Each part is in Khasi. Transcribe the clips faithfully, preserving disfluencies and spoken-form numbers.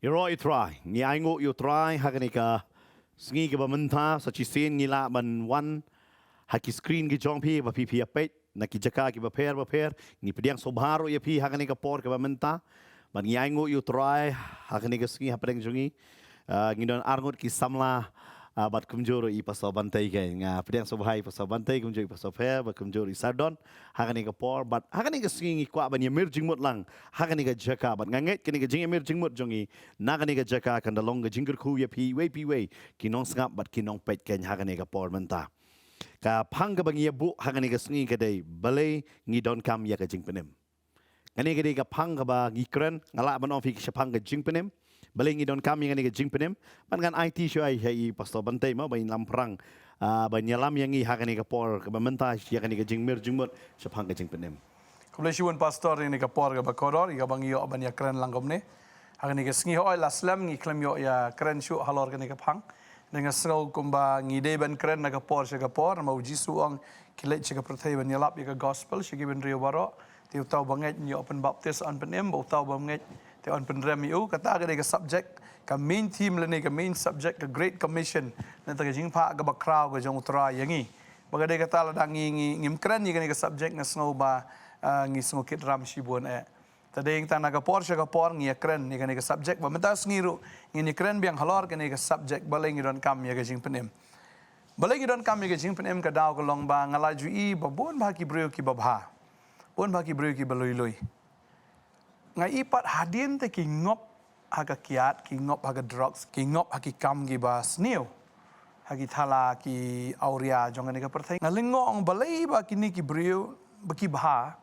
Ïaroh ïa u Trai, ngi ainguh ïa u Trai ha kane ka sngi kaba mynta, sa shisien ngi lah ban wan ha ki screen ki jong phi ba phi phi ïa peit na ki jaka kiba pher ba pher. Ngi pdiang sngewbha ruh ïa phi ha kane ka por kaba mynta. Bad ngi ainguh ïa u Trai ha kane ka sngi hapdeng jong ngi. Ah, ngi don arngut ki samla, ah, bad kumjuh ruh i Pastor Bantei, ka nga pdiang sngewbha ïa i Pastor Bantei, kumjuh i Pastor Pher bad kumjuh ruh i Sardon ha kane ka por. Bad ha kane ka sngi ngi kwah ban ïamir jingmut lang ha kane ka jaka, bad nga ngeit kane ka jingïamir jingmut jong ngi na kane ka jaka kan da long ka jingkyrkhu ïa phi iwei pa iwei ki nongsngap bad ki nongpeit keiñ ha kane ka por mynta. Ka phang kaba ngi ïa buh ha kane ka sngi ka dei, balei ngi donkam ïa ka jingpynim. Kane ka dei ka phang kaba ngi kren, nga lah ban ong ïa phi shaphang ka jingpynim. Balei ngi donkam ïa kane ka jingpynim. Bad ngan aiti shuwa ïa i Pastor Bantei mo ban ïalam pyrshang, ah, ban ïalam ïa ngi ha kane ka por kaba mynta ïa kane ka jingmir jingmut shaphang ka jingpynim. Khublei shibun Pastor ïa kane ka por kaba kordor, ïa kaba ngi ïoh ban ïakren lang kumne. Ha kane ka sngi hooid la slem ngi khlem ïoh ïakren shuh halor kane ka phang. Te nga sngew kumba ngi dei ban kren na ka por sha ka por, namar u Jisu u ong, ki leit sha ka pyrthei ban ïalap ïa ka gospel sha ki bynriew baroh. Te uta uba ngeit un ïoh pynbaptis un pynim, bad uta uba ym ngeit te un pynrem ïa u. Kata ka dei ka subject, ka main theme lane ka main subject, ka Great Commission, lane ka jingphah kaba khraw ka jong u Trai ïa ngi. Bad ka dei kata lada ngi, ngi, ngim kren ïa kane ka subject nga sngew ba, ah, ngi sngew kit ram shibun eh. Te dei hangta na ka por sha ka por ngi ïakren ïa kane ka subject, bad mynta ka sngi ruh ngin ïakren biang halor kane ka subject, balei ngi donkam ïa ka jingpynim. Balei ngi donkam ïa ka jingpynim, ka daw ka long ba nga la ju i ba bun bah ki briew kiba bha, bun bah ki briew kiba lui lui. Nga i pat hadien te ki ngop ha ka kiad, ki ngop ha ka drugs, ki ngop ha ki kam kiba sniew, ha ki thala ki awria jong kane ka pyrthei. Nga lyngngoh ong balei ba kine ki briew ba ki bha,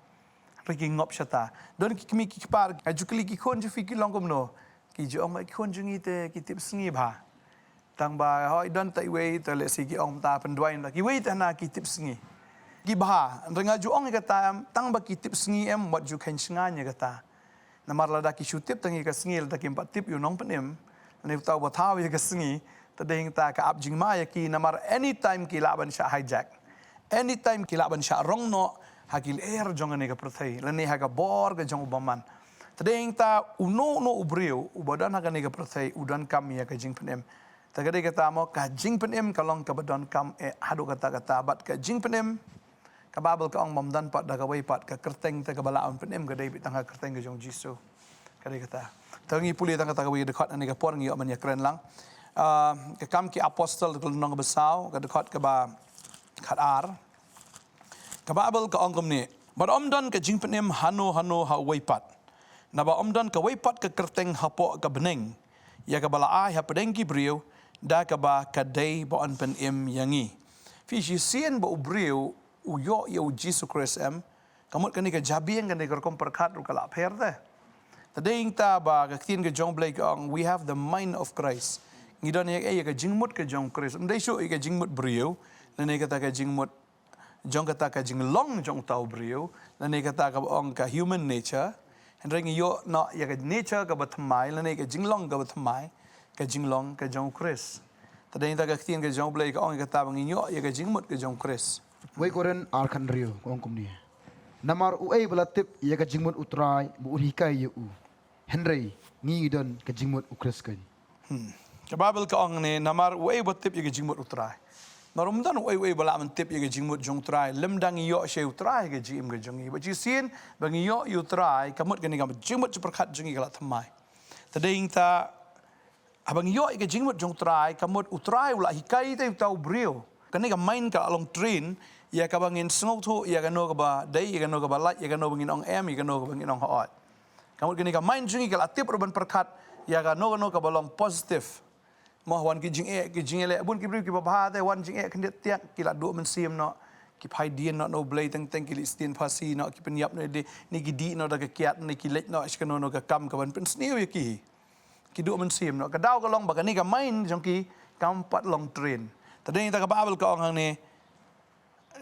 hynrei ki ngop shata. Don ki kmie ki kpa, nga ju kylli ki khun jong phi ki long kumno. Ki ju ong ba ki khun jong ngi te ki tip sngi bha. Tang ba hooid don ta iwei te lehse ki ong ta pynduwai, ta kiwei te hana ki tip sngi. Ki bha, hynrei nga ju ong ïa kata em, tang ba ki tip sngi em, wat ju kheiñ shngaiñ ïa kata. Namar lada ki shu tip tang ïa ka sngi, lada kim pat tip ïa u nongpynim, lane uta uba thaw ïa ka sngi, te dei hangta ka ap jingma ïa ki, namar anytime ki lah ban shah hijack. Anytime ki lah ban shah rong noh ha ki lyer jong kane ka pyrthei, lane ha ka bor ka jong u bymman. Te dei hangta uno uno u briew uba don ha kane ka pyrthei u donkam ïa ka jingpynim. Te ka dei kata mo, ka jingpynim ka long kaba donkam eh haduh katta katta, bad ka jingpynim ka Baibl ka ong bym don pat da kawei pat ka kyrteng te kaba lah ban pynim, ka dei beit tang ka kyrteng ka jong u Jisu. Ka dei kata. Te ngi pule tang kata kawei ka dkhot ha kane ka por, ngi ïoh ban ïakren lang. Ah, Ka Kam ki Apostol ka lynnong kaba saw, ka dkhot kaba khatar. Ka Baibl ka ong kumne, bad ym don ka jingpynim hano hano ha uwei pat. Naba ym don kawei pat ka kyrteng hapoh ka bneng ïa kaba la ai hapdeng ki briew, da kaba ka dei ba yn pynim ïa ngi. Phi shisien ba u briew u ïoh ïa u Jisu Khrist em, ka mut kane ka jabieng, kane ka rukom pyrkhat ruh ka la pher te. Te dei hangta ba ka ktien ka jong u Blei ka ong, we have the mind of Christ. Ngi don ïa, ïa ka jingmut ka jong u Khrist. Ym dei shuh ïa ka jingmut briew, lane kata ka jingmut jong kata ka jinglong jong uta u briew, lane kata kaba ong ka human nature. Hynrei ngi ïoh noh ïa ka nature kaba thymmai, lane ka jinglong kaba thymmai, ka jinglong ka jong u Khrist. Te dei hangta ka ktien ka jong u Blei ka ong ïa kata ba ngin ïoh ïa ka jingmut ka jong u Khrist. Wei Korinth ar khathynriew ka ong kumne. Namar uei ba la tip ïa ka jingmut u Trai ba un hikai ïa u. Hynrei ngi ngi don ka jingmut u Khrist keiñ. Hmm. Ka Baibl ka ong ne, namar uei ba tip ïa ka jingmut u Trai. Namar ym don uei uei ba lah ban tip ïa ka jingmut jong u Trai lymda ngi ïoh sha u Trai ha ka jingim ka jong ngi. Bad shisien ba ngi ïoh ïa u Trai, ka mut kane ka jingmut jingpyrkhat jong ngi ka la thymmai. Te dei hangta, haba ngi ïoh ïa ka jingmut jong u Trai, ka mut u Trai u la hikai te uta u briew. Kane ka mind ka la long train ïa kaba ngin sngewthuh ïa kano kaba dei, ïa kano kaba lait, ïa kano ba ngin ong em, ïa kano kaba ngin ong hooid. Ka mut kane ka mind jong ngi ka la tip ruh ban pyrkhat ïa kano kano kaba long positive. Mo, wan ki jingeh, ki jingeh leh, bun ki briew kiba bha te wan jingeh khyndiat tiak, ki la duh mynsiem noh, ki phai dien noh na u Blei teng teng, ki leit sdien phasi noh, ki pynïap noh ïa lade, ne ki dih noh da ka kiad, ne ki leit noh sha kano kano ka kam kaban pynsniew ïa ki. Ki duh mynsiem noh. Ka daw ka long ba kane ka mind jong ki kam pat long train. Te dei hangta ka Baibl ka ong hangne,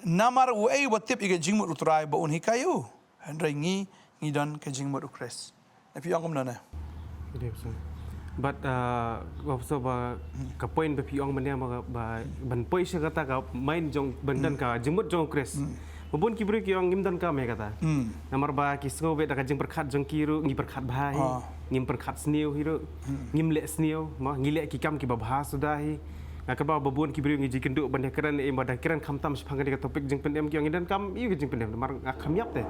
namar uei uba tip ïa ka jingmut u Trai ba un hikai ïa u. Hynrei ngi ngi don ka jingmut u Khrist. Ne phi ong kumno ne? Phi dei phi sngewthuh. But uh, also ba ka point ba phi ong mynne ba, ba ban poi sha kata ka mind jong ban don ka jingmut jong Khrist. Ba bun ki briew ki ong ngim donkam ïa kata. Namar ba ki sngew beit da ka jingpyrkhat jong ki ruh ngi pyrkhat bha hi. Ngim pyrkhat sniew hi ruh. Ngim leh sniew, mo ngi leh ki kam kiba bha suda hi. Nga kyrpad ba bun ki briew ngi ju kynduh ban ïakren, eh, ba da kren khamtam shaphang kane ka topic jingpynim ki ong ngim donkam ïa ka jingpynim namar nga kham ïap te.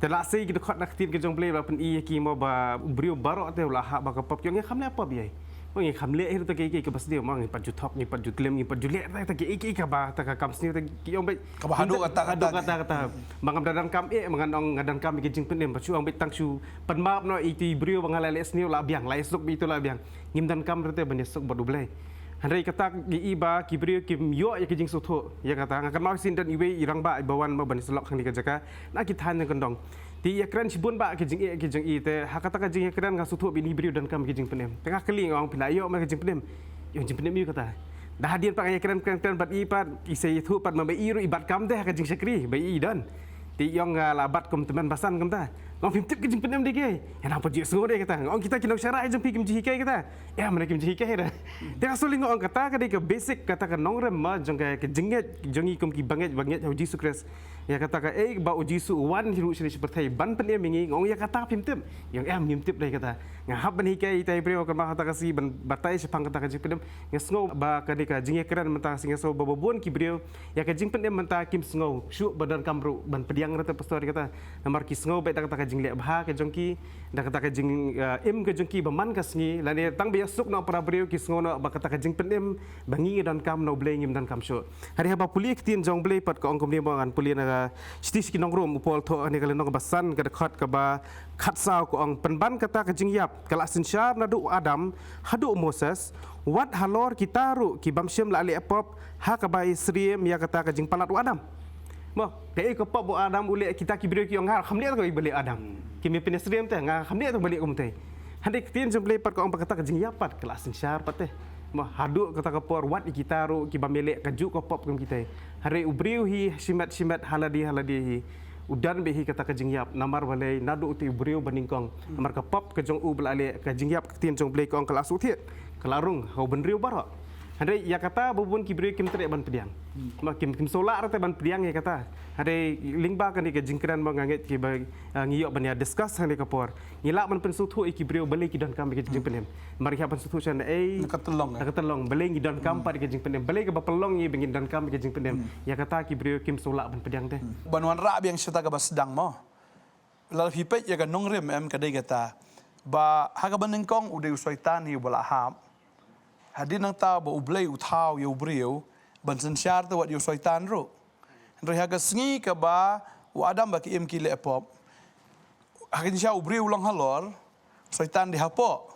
Te la sei ki dkhot na ka ktien ka jong U Blei ba pyni ïa ki mo ba u briew baroh te u la hap ba ka pop ki ong nga kham leh pop ïa. Mo ngi kham leh hi ruh te kiei kiei kaba sniew mo ngi pat ju thok ngi pat ju klim ngi pat ju leh te kiei kiei kaba te ka kam sniew te ki ong beit. Kaba haduh kata, haduh kata, kata kata. Ba ngam da donkam eh ba ngan ong nga donkam ïa ka jingpynim ba shu ong beit tang shu pynmap noh ïa iti briew ba nga la leh sniew la biang la ïasuk beit ito la biang. Ngim donkam ruh te ban ïasuk bad U Blei. Hynrei kata ngi i ba ki briew kim ïoh ïa ka jingsngewthuh ïa kata. Nga kynmaw shisien don iwei i rangbah iba wan mo ban ïasyllok hangne ka jaka na ki thaiñ jong kyndong. Te i ïakren shibun bha ki jingeh ki jong i te ha kata ka jingïakren nga sngewthuh ba ini i briew donkam ïa ka jingpynim. Te nga kylli nga ong phi la ïoh mo ïa ka jingpynim. Ïoh jingpynim ïa kata. Da hadien pat nga ïakren kren kren bad i pat i sa ïathuh pat ma ba i ruh i bat kam te ha ka jingshakri ba i don. Te i ong nga la bat kum tymmen basan kumta. Nga ong phim tip ka jingpynim de kiei. Ïa nang pat ju sngew de kata. Nga ong kita ki nongshakri jong phi kim ju hikai kata. Ïa, mynta kim ju hikai re. Te ka suli nga ong kata ka dei ka basic kata ka nongrim mo jong ka, ka jingngeit jong ngi kum ki bangeit, bangeit ha u Jisu Khrist. Ïa kata kaei ba u Jisu u wan hi ruh shane sha pyrthei ban pynim ïa ngi, nga ong ïa kata phim tip. Ïa, em ngim tip dei kata. Nga hap ban hikai ita i briew kynmaw ha kata ka sngi ban batai shaphang kata ka jingpynim. Nga sngew ba ka dei ka jingïakren mynta ka sngi nga sngew ba ba bun ki briew ïa ka jingpynim mynta kim sngew shuh ba donkam ruh ban pdiang ruh te pastor ïa kata. Namar ki sngew beit da kata ka jingleh bha ka jong ki. Da kata ka jing, eh, im ka jong ki ba man ka sngi lane tang ba ïasuk noh para briew ki sngew noh ba kata ka jingpynim ba ngi ngi donkam na U Blei ngim donkam shuh. Hynrei haba pule ktien jong U Blei pat ka ong kumne ba ngan pule na ka shithi sha ki nong Rom u Paul thoh hangne ka lynnong kaba san ka dkhot kaba khatsaw ka ong pynban kata ka jingïap ka la synshar naduh u Adam haduh u Moses wat halor kita ruh ki bym shym la leh pop ha kaba ïasyriem ïa kata ka jingpalat u Adam. Mo, kaei ka pop ba u Adam u leh kita ki briew ki ong nga kham leh ta kaba leh u Adam. Ki me pynïasyriem te nga kham leh ta kaba leh kumte. Hynrei ka ktien jong U Blei pat ka ong ba kata ka jingïap pat ka la synshar pat te. Mo, haduh kata ka por wat ïa kita ruh ki bym leh kajuh ka pop kum kita. Hynrei u briew hi shimet shimet ha lade ha lade hi u don beit hi kata ka jingïap namar balei naduh uta u briew ba nyngkong. Namar ka pop ka jong u ba la leh ka jingïap ka ktien jong U Blei ka ong ka la shu thied ka la rung ha u bynriew baroh. Hynrei ïa kata ba bun ki briew kim treh ban pdiang. Mo kim, kim shu lah ruh te ban pdiang ïa kata. Hynrei lyngba kane ka jingkren mo nga ngeit kiba, ah, ngi ïoh ban ïa discuss hangne ka por. Ngi lah ban pynsngewthuh ïa ki briew balei ki donkam ïa ka jingpynim. Namar ngi hap ban sngewthuh sha na ei. Na ka tyllong, eh. Na ka tyllong balei ngi donkam pat ïa ka jingpynim. Balei kaba pynlong ngi ba ngi donkam ïa ka jingpynim. Ïa kata ki briew kim shu lah ban pdiang te. Ban wanrah biang shata kaba sdang mo. Lada phi peit ïa ka nongrim em ka dei kata ba ha kaba nyngkong u dei u Soitan hi uba la hap. Hadien nangta ba U Blei u thaw ïa u briew ban synshar te wat ïa u Soitan ruh. Hynrei ha ka sngi kaba u Adam bad ka Im ki leh pop ha ka jingshisha u briew u long halor, Soitan dei hapoh.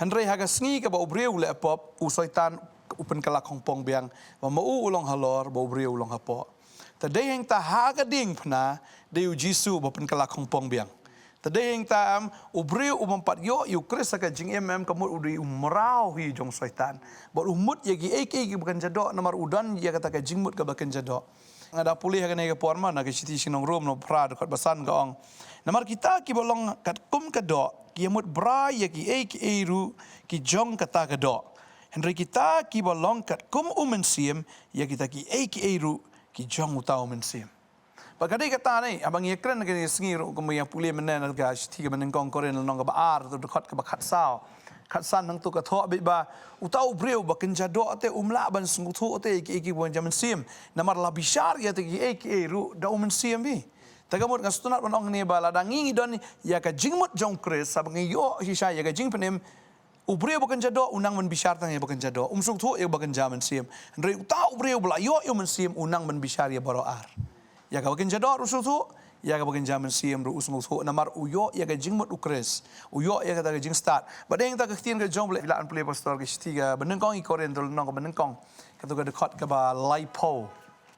Hynrei ha ka sngi kaba u briew u leh pop u Soitan u pynkylla khongpong biang ba ma u u long halor ba u briew u long hapoh. Te dei hangta ha ka diengphna dei u Jisu uba pynkylla khongpong biang. Te dei hangta em u briew u bym pat ïoh ïa u Khrist ha ka jingim em ka mut u dei u mraw hi jong u Soitan. Bad u mut ïa kiei kiei kiba kynja doh namar u don ïa kata ka jingmut kaba kynja doh. Nga da pule ha kane ka por ma na ka shithi sha ki nong Rom na phra dkhot ba san ka ong. Namar kita kiba long katkum ka doh ki ïamut brai ïa kiei kiei ruh ki jong kata ka doh. Hynrei kita kiba long katkum u Mynsiem ïa kita kiei kiei ruh ki jong uta u Mynsiem. Ba ka dei kata ne haba ngi ïakren kane ka sngi ruh kumba ngi ïa pule mynne na ka shithi kaba nyngkong Korinth lynnong kaba ar dkhot kaba khatsaw. Khatsan hangto ka thoh beit ba uta u briew ba kynja doh te um lah ban sngewthuh te ïa kiei kiei ba kynja mynsiem. Namar la bishar ïa te kiei kiei ruh da u Mynsiem hi. Te ka mut nga sngewtynnat ban ong ne ba lada ngi ngi don ïa ka jingmut jong u Khrist haba ngi ïoh shisha ïa ka jingpynim. U briew ba kynja doh u nang ban bishar tang ïa ba kynja doh, um sngewthuh ïa ba kynja mynsiem. Hynrei uta u briew ba la ïoh ïa u Mynsiem u nang ban bishar ïa baroh ar. Ïa kaba kynja doh ruh u sngewthuh, ïa kaba kynja mynsiem ruh u sngewthuh namar u ïoh ïa ka jingmut u Khrist, u ïoh ïa kata ka jingstad. Bad dei hangta ka ktien ka jong U Blei, phi lah ban pule pastor, ka shithi kaba nyngkong i Korinth lynnong kaba nyngkong, kato ka dkhot kaba laiphew.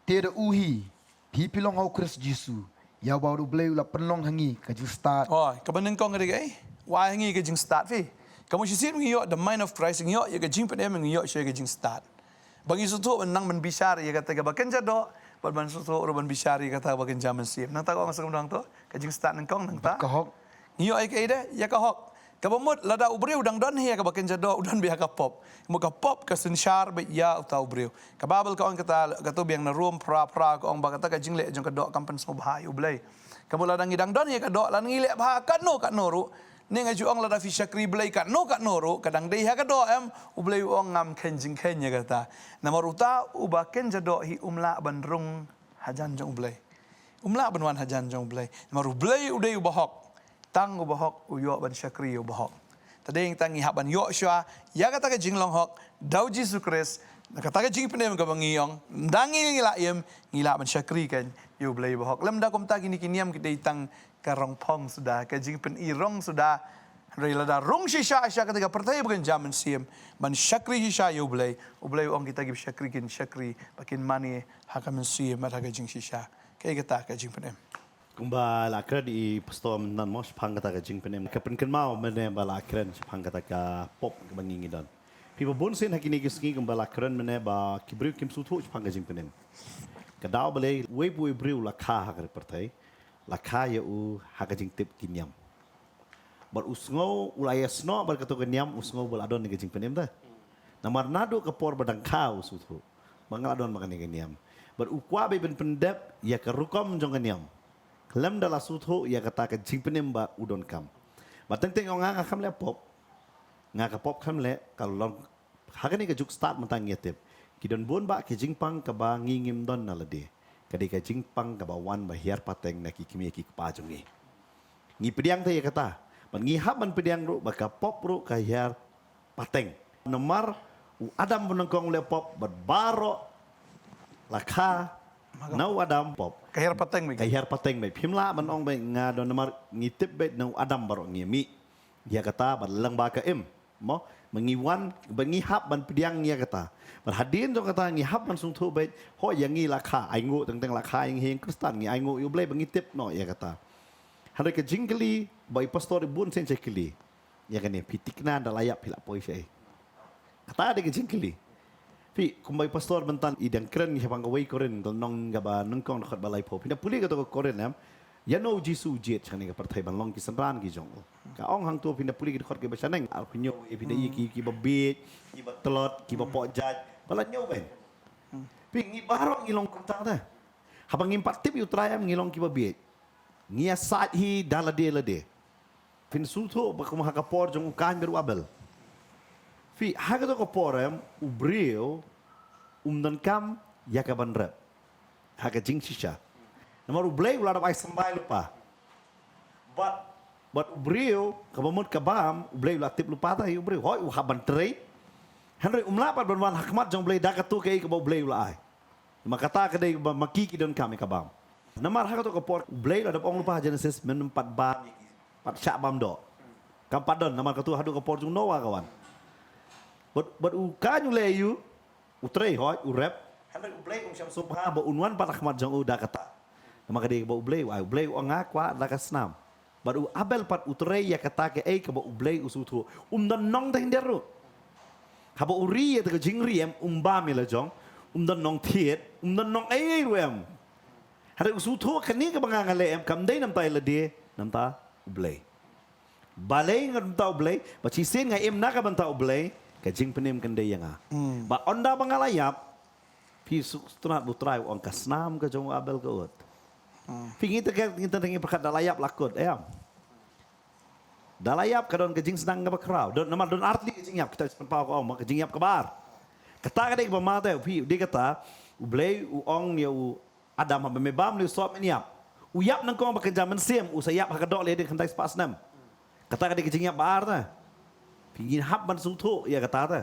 Te da u hi phi phi long ha u Khrist Jisu, ïa uba u Blei u la pynlong ha ngi ka jingstad. Oh, kaba nyngkong ka dei kaei? U ai ha ngi ka jingstad phi. Ka mut shisien ngi ïoh the mind of Christ, ngi ïoh ïa ka jingpynim, ngi ïoh shuh ïa ka jingstad. Ba ngi sngewthuh ban nang ban bishar ïa kata kaba kynja doh, bad ban sngewthuh ruh ban bishar ïa kata kaba kynja mynsiem. Nangta ka ong sa kumno hangto, ka jingstad nyngkong nangta. Bad ka hok. Ngi ïoh ïa kaei de, ïa ka hok. Kaba mut lada u briew u dang don hi ïa kaba kynja doh, u don beit ha ka pop. Mut ka pop ka synshar beit ïa uta u briew. Ka Baibl ka ong kata, kato biang na Rom phra phra ka ong ba kata ka jingleh jong ka doh kam pynsngewbha ïa u Blei. Kaba mut lada ngi dang don hi ïa ka doh, lada ngi leh bha katno katno ruh, ne nga ju ong lada phi shakri Blei katno katno ruh, ka dang dei ha ka doh em, u Blei u ong ngam kheiñ jingkheiñ ïa kata. Namar uta uba kynja doh hi um lah ban rung hajan jong u Blei. Um lah ban wan hajan jong u Blei. Namar u Blei u dei uba hok. Tang uba hok u ïoh ban shakri ïa uba hok. Te dei tang ngi hap ban ïoh shuwa ïa kata ka jinglong hok da u Jisu Khrist. Na kata ka jingpynim kaba ngi ong, ynda ngi, ngi la im, ngi lah ban shakri kan ïa u Blei uba hok. Lymda kumta kine ki niam ki dei tang ka rong phong suda, ka jingpyni rong suda. Hynrei lada rung shisha sha kata ka pyrthei ba kynja mynsiem ban shakri shisha ïa u Blei, u Blei u ong kita kiba shakri kin shakri ba kin mane ha ka mynsiem bad ha ka jingshisha. Kaei kata ka jingpynim? Kumba la kren i pastor mynta mo shaphang kata ka jingpynim, ka pynkynmaw mynne ba la kren shaphang kata ka pop kaba ngi ngi don. Phi, ba bun sien ha kine ki sngi kumba la kren mynne ba ki briew kim sngewthuh shaphang ka jingpynim. Ka daw balei wei pa wei briew la kha ha ka pyrthei, la kha ïa u ha ka jingtip ki niam. Bad u sngew u la ïasnoh bad kato ka niam, u sngew ba la don ka jingpynim te. Namar naduh ka por ba dang kha u sngewthuh ba nga la don ma kane ka niam. Bad u kwah beit ban pyndep ïa ka rukom jong ka niam. Khlem da la sngewthuh ïa kata ka jingpynim ba u donkam. Bad teng teng ong nga, nga khlem leh pop. Nga ka pop khlem leh, ka long ha kane ka juk stad mynta ngi ïa tip. Ki don bun bah ki jingpang kaba ngi ngim don na lade. Ka dei ka jingpang kaba wan ba hiar pateng na ki kmie ki kpa jong ngi. Ngi pdiang te ïa kata. Bad ngi hap ban pdiang ruh ba ka pop ruh ka hiar pateng. Namar u Adam ba nyngkong u leh pop bad baroh la kha na u Adam pop. Ka hiar pateng beit. Ka hiar pateng beit. Phim lah ban ong beit nga don, namar ngi tip beit na u Adam baroh ngi mih. Ïa kata bad lang ba ka im. Mo, ma ngi wan, ba ngi hap ban pdiang ïa kata. Bad hadien jong kata ngi hap ban sngewthuh beit, hooid ïa ngi la kha, ainguh teng teng la kha ïa ngi ha ïing Khristan, ngi ainguh ïa u Blei ba ngi tip noh ïa kata. Hynrei ka jingkylli ba i pastor i bun sien sha kylli. Ïa kane, phi thikna da la ïap phi la poi shaei? Kata dei ka jingkylli. Phi, kumba i pastor mynta i dang kren shaphang kawei Korinth, ka lynnong kaba nyngkong dkhot ba laiphew. Phi da pule kato ka Korinth em. Ïa no u Jisu u jied shane ka pyrthei ban long ki synran ki jong u. Ka ong hangto, phi da pule ki dkhot kiba shaneng, arphew hynñiew, phi da ïohi ki, kiba bieit, kiba tlot, kiba poh jait, ba la hynñiew beiñ. Phi, ngi baroh ngi long kumta te. Haba ngim pat tip ïa u Trai em ngi long kiba bieit. Ngi ïasaid hi da lade lade. Phin sngewthuh ba kum ha ka por jong u Kain bad u Abel. Phi, ha kato ka por em u briew um donkam ïa ka ban rep ha ka jingshisha. Namar u Blei u la dep ai symbai lypa. Bad, bad u briew kaba mut ka bam, u Blei u la tip lypa te ïa u briew. Hooid u hap ban trei. Hynrei um lah pat ban wan ha khmat jong u Blei da kato kaei kaba u Blei u la ai. Namar kata ka dei ba ma ki ki donkam ïa ka bam. Namar ha kato ka por u Blei u la dep ong lypa ha Genesis, men pat bam ïa ki, pat shah bam doh. Kam pat don, namar kato haduh ka por jong u Noah ka wan. Bad, bad u Kain u leh aïu? U trei, hooid, u rep. Hynrei u Blei um shym sngewbha ba un wan pat ha khmat jong u da kata. Namar ka dei ba u Blei u ai, u Blei u ong nga kwah da ka snam. Bad u Abel pat u trei ïa kata kaei kaba u Blei u sngewthuh. Um don nong te hynrei ruh. Haba u ri ïa kata ka jingri em, um bam ïa la jong, um don nong thied, um don nong ei ei ruh em. Hynrei u sngewthuh kane kaba nga nga leh em kam dei na bynta ïa lade, na bynta u Blei. Balei na bynta u Blei, ba shisien nga im na ka bynta u Blei, ka jingpynim kan dei ïa nga. Hmm. Ba ynda ba nga la ïap, phi, sngewtynnat ba u Trai u ong ka snam ka jong u Abel ka ud. Hmm. Phi, ngi te, ngi te, ngi pyrkhat da la ïap la kut, em. Da la ïap ka don ka jingsdang kaba khraw. Don, namar don artylli ka jingïap, kita ki pynpaw ka ong, ka jingïap kaba ar. Kata ka dei kaba ma te, phi, dei kata u Blei u ong ïa u Adam, haba me bam ne u soh men ïap. U ïap nyngkong ba kynja mynsiem, u sa ïap ha ka doh lehse khyndai spah snem. Kata ka dei ka jingïap ba ar te. Phi, ngi hap ban sngewthuh ïa kata te.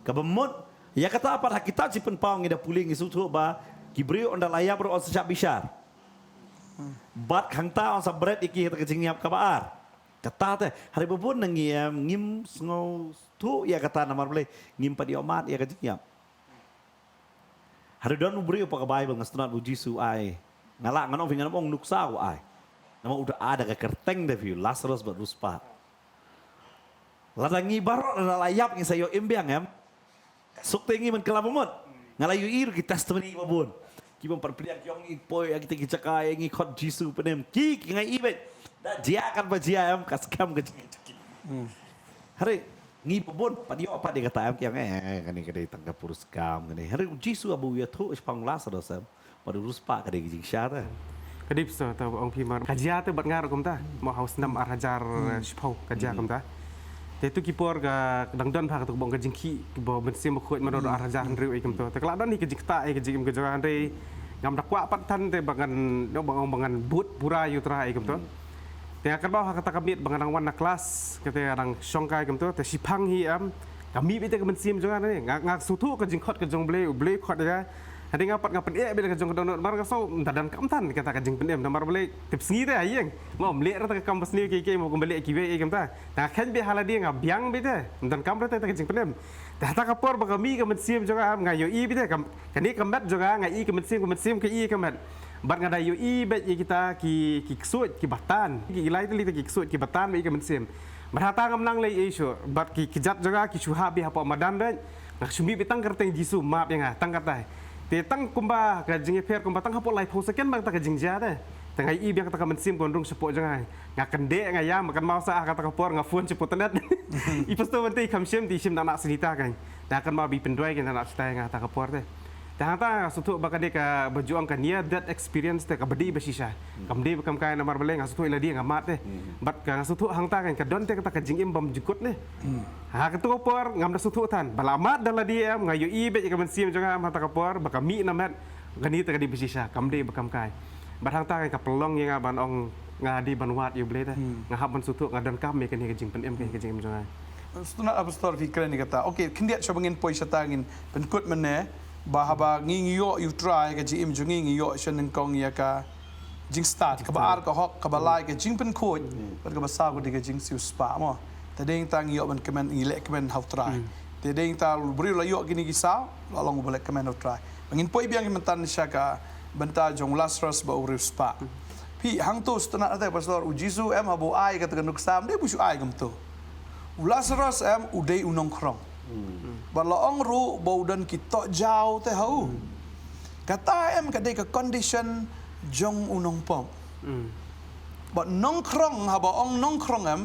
Kaba mut ïa kata pat ha kitab Jingpynpaw ngi da pule, ngi sngewthuh ba ki briew ynda la ïap ruh yn sa shah bishar. Bad hangta yn sa bret ïa ki ha kata ka jingïap kaba ar. Kata te, hynrei ba bun na ngi em ngim sngewthuh ïa kata, namar balei? Ngim pat ïohmad ïa ka jingïap. Hynrei don u briew pat ka Baibl, nga sngewtynnat ba u Jisu u ai. Nga lah ngan ong, phi, ngan ong nuksa u ai. Namar u da ai da ka kyrteng te, phi, u Lasarus bad u riewspah. Lada ngi baroh lada la ïap ngi sa ïoh im biang em? Suk te ngi, men kylla ba mut. Nga la ïohi ruh ki testimony ba bun. Ki bym pat pdiang ki ong ngi poi ha kita ki jaka ïa ngi khot Jisu pynim. Ki, ki, nga ïohi beit. Da jia katba jia em, ka skhem ka jingïeit. Hmm. Hynrei ngi bun pat ïoh pat ïa kata em, ki ong, eh, kane ka dei tang ka puriskam kane. Hynrei u Jisu haba u ïathuh shaphang u Lasarus em, bad u riewspah, ka dei ka jingshisha te. Ka dei pisa, te ong phi mar. Ka jia te bad nga ruh kumta. Mo ha u snem ar hajar shiphew ka jia kumta. Te tu ki por ka dang don bha kata ka bong ka jingkhih, kiba mynsiem bakhuid, mano, ar hajar hynriew ïa kumta. Te ka la don hi ka jingktah ïa ka jingim ka jong nga, hynrei ngam da kwah pat than te ba ngan, no, ba ong ba ngan bud pura ïa u Trai ïa kumta. Te nga kynmaw ha kata ka miet ba nga dang wan na klas, kata nga dang shongkai kumta, te shiphang hi em, ka mih beit ïa ka mynsiem jong nga ne. Nga, nga sngewthuh ka jingkhot ka jong U Blei, U Blei khot ïa nga. Hynrei nga pat nga pyneh beit ïa ka jong ka dohnud, namar nga sngew ym da donkam than kata ka jingpynim, namar balei, tip sngi te ha ïing. Mo, ym leh ruh te ka kam basniew kiei kiei, mo, kumba leh kiwei ïa kumta. Te nga kheiñ beit ha lade, nga biang beit te, ym donkam ruh te ka jingpynim. Te hata ka por ba ka mih ka mynsiem jong nga em, nga ïohi beit te, ka, kane ka met jong nga, nga i ka mynsiem, ka mynsiem ka i ka met. Bad nga da ïohi beit ïa kita ki, ki ksuid kiba tan. Ki lai tylli kita ki ksuid kiba tan beit ïa ka mynsiem. Bad hata ngam nang leh ei shuh. Bad ki kjat jong nga ki shu hap beit hapoh madan beit. Nga shu mih beit tang ka kyrteng Jisu, map ïa nga, tang katai. Te tang kumba ka jingïapher kumba tang hapoh laiphew second ba kata ka jingjia te. Te nga ïohi biang kata ka mynsiem kan rung shapoh jong nga. Nga kyndeh, nga ïam, nga kynmaw sa ha kata ka por nga phone sha Photo Net. I Pastor Wynte i kham shim, te i shim da Nah Sunita kan. Te nga kynmaw ba i pynduwai kan da Nah Sunita ïa nga ha kata ka por te. Te hangta nga sngewthuh ba ka dei kaba ju ong ka near death experience te, kaba dei ba shisha. Kam dei ba kam kai, namar balei, nga sngewthuh ïa lade nga mad te. Bad ka nga sngewthuh hangta kan ka don te kata ka jingim bym jukut ne. Ha kata ka por ngam da sngewthuh than. Ba la mad da lade em, nga ïohi beit ïa ka mynsiem jong nga em ha kata ka por ba ka mih na met. Kane te ka dei ba shisha, kam dei ba kam kai. Bad hangta ka pynlong ïa nga ban ong nga dei ban wad ïa U Blei te. Nga hap ban sngewthuh, nga donkam ïa kane ka jingpynim, kane ka jingim jong nga. Sngewtynnat, ah, Pastor, phi kren ïa kata. Okay, khyndiat shuwa ba ngin poi shata, ngin pynkut mynne ba haba ngi, ngi ïoh ïa U Trai, ka jingim jong ngi, ngi ïoh sha nyngkong ïa ka jingstad, kaba ar ka hok, kaba lai ka jingpynkhuid, bad kaba saw ka dei ka jingsiewspah, mo. Te dei nangta ngi ïoh ban kmen, ngi leh kmen ha U Trai. Te dei nangta u briew la ïoh kine ki saw, la long uba leh kmen ha U Trai. Ba ngin poi biang mynta sha ka bynta jong u Lasarus bad u riewspah. Phi, hangto sngewtynnat te, Pastor, u Jisu em haba u ai kata ka nuksa, ym dei ba u shu ai kumto. U Lasarus em u dei u nongkhrong. Bad la ong ruh ba u don ki tohjaw te ha u. Kata em ka dei ka condition jong u nongpop. Bad nongkhrong, haba ong nongkhrong em,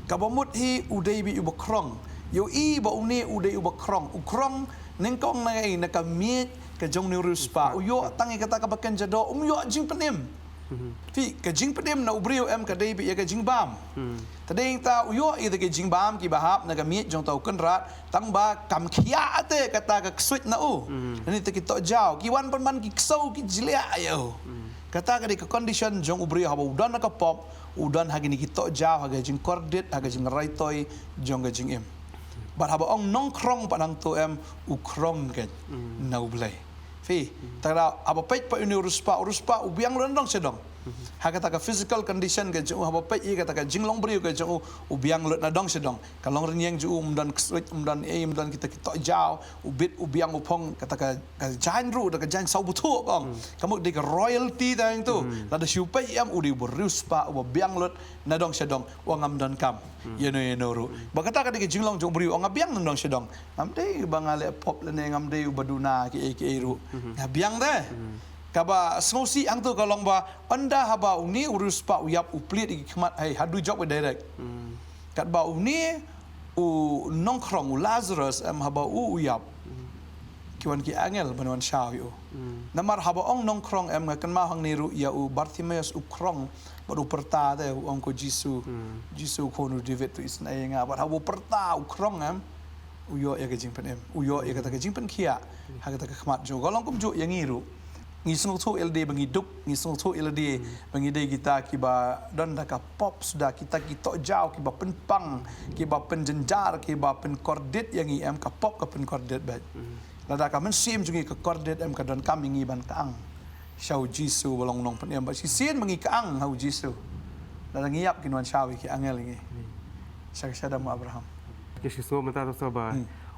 kaba mut hi u dei beit uba khrong. Ïohi ba une u dei uba khrong. U khrong nyngkong na ei, na ka miej ka jong une u riewspah. U ïoh tang ïa kata kaba kynja doh, um ïoh jingpynim. Phi, ka jingpynim na u briew em ka dei beit ïa ka jingbam. Te dei nangta u ïoh ïa ka jingbam kiba hap na ka miej jong uta u kynrad, tang ba kam khiah te kata ka ksuid na u. Lane te ki tohjaw, ki wan pynban ki ksew, ki jliah ïa u. Kata ka dei ka condition jong u briew haba u don ha ka pop, u don ha kine ki tohjaw, ha ka jingkordit, ha ka jingreitoi jong ka jingim. Bad haba ong nongkhrong pat hangto em, u khrong keiñ na U Blei. Phi, te da haba peit pat une u riewspah, u riewspah u biang lut nadong shadong. Ha kata ka physical condition ka jong u, haba peit ïa kata ka jinglong briew ka jong u, u biang lut nadong shadong. Ka longrynïeng jong u ym don ksuid, ym don ei, ym don kita ki tohjaw, u bit, u biang, u phong, kata ka, ka jaiñ ruh, da ka jaiñ saw bthuh kong. Ka mut dei ka royalty te hangto. Lada shu peit em u dei uba riewspah, uba biang lut nadong shadong, u ngam donkam ïa no ïa no ruh. Bad kata ka dei ka jinglong jong u briew, u ong nga biang nadong shadong. Ngam dei ba nga leh pop lane ngam dei uba duna kiei kiei ruh. Nga biang te. Kaba sngewsih hangto ka long ba, ynda haba une u riewspah u ïap, u plied ïa ki khmat, hei, haduh jop ka direct. Katba une u nongkhrong, u Lazarus em, haba u, u ïap, ki wan ki angel ban wan shaw ïa u. Namar haba ong nongkhrong em, nga kynmaw hangne ruh ïa u Bartimaeus u khrong, bad u pyrta te, u ong, ko Jisu, Jisu, u khun u David, to isynei ïa nga. Bad haba u pyrta u khrong em, u ïoh ïa ka jingpynim, u ïoh ïa kata ka jingpynkhiah ha kata ka khmat jong u. Ka long kumjuh ïa ngi ruh. Ngi sngewthuh ïa lade ba ngi duk, ngi sngewthuh ïa lade ba ngi dei kita kiba don da ka pop suda, kita ki tohjaw kiba pynpang, kiba pynjynjar, kiba pynkordit ïa ngi em, ka pop ka pynkordit beit. Lada ka mynsiem jong ngi ka kordit em, ka donkam ïa ngi ban kyang sha u Jisu uba long u nongpynim, bad shisien ba ngi kyang ha u Jisu, lada ngi ïap kin wan shaw ïa ki angel ïa ngi sha ka shadem u Abraham. Ki shu sngew mynta to sa ba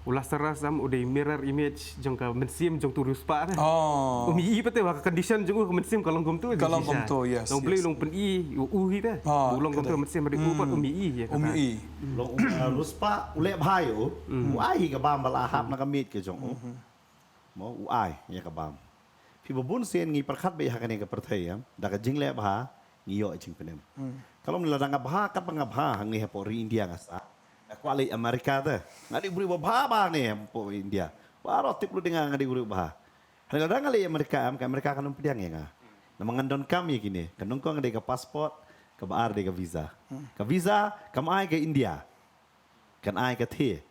u Lazarus em u dei mirror image jong ka mynsiem jong utu u riewspah te. Um ïohi pat te ba ka condition jong u, ka mynsiem ka long kumto. Ka long kumto, yes. Long Blei long pyni u hi te. U long kumto, mynsiem ba dei u pat um ïohi ïa kata. Um ïohi. Long u riewspah u leh bha ïa u. U ai hi ka bam ba la hap na ka miej ka jong u. Mo, u ai ïa ka bam. Phi, ba bun sien ngi pyrkhat beit ha kane ka pyrthei, em, da ka jingleh bha ngi ïoh jingpynim. Ka long lada nga bha, katba nga bha hangne hapoh ri India nga sah, Nga kwah leit America te. Nga dei u briew ba bha bha ne hapoh India. Baroh tip lut ïa nga, nga dei u briew ba bha. Hynrei lada nga leit America, em, ka America kan ym pdiang ïa nga. Namar ngan donkam ïa kine. Ka nyngkong ka dei ka passport, kaba ar dei ka visa. Ka visa kam ai ka India. Kan ai ka thiah.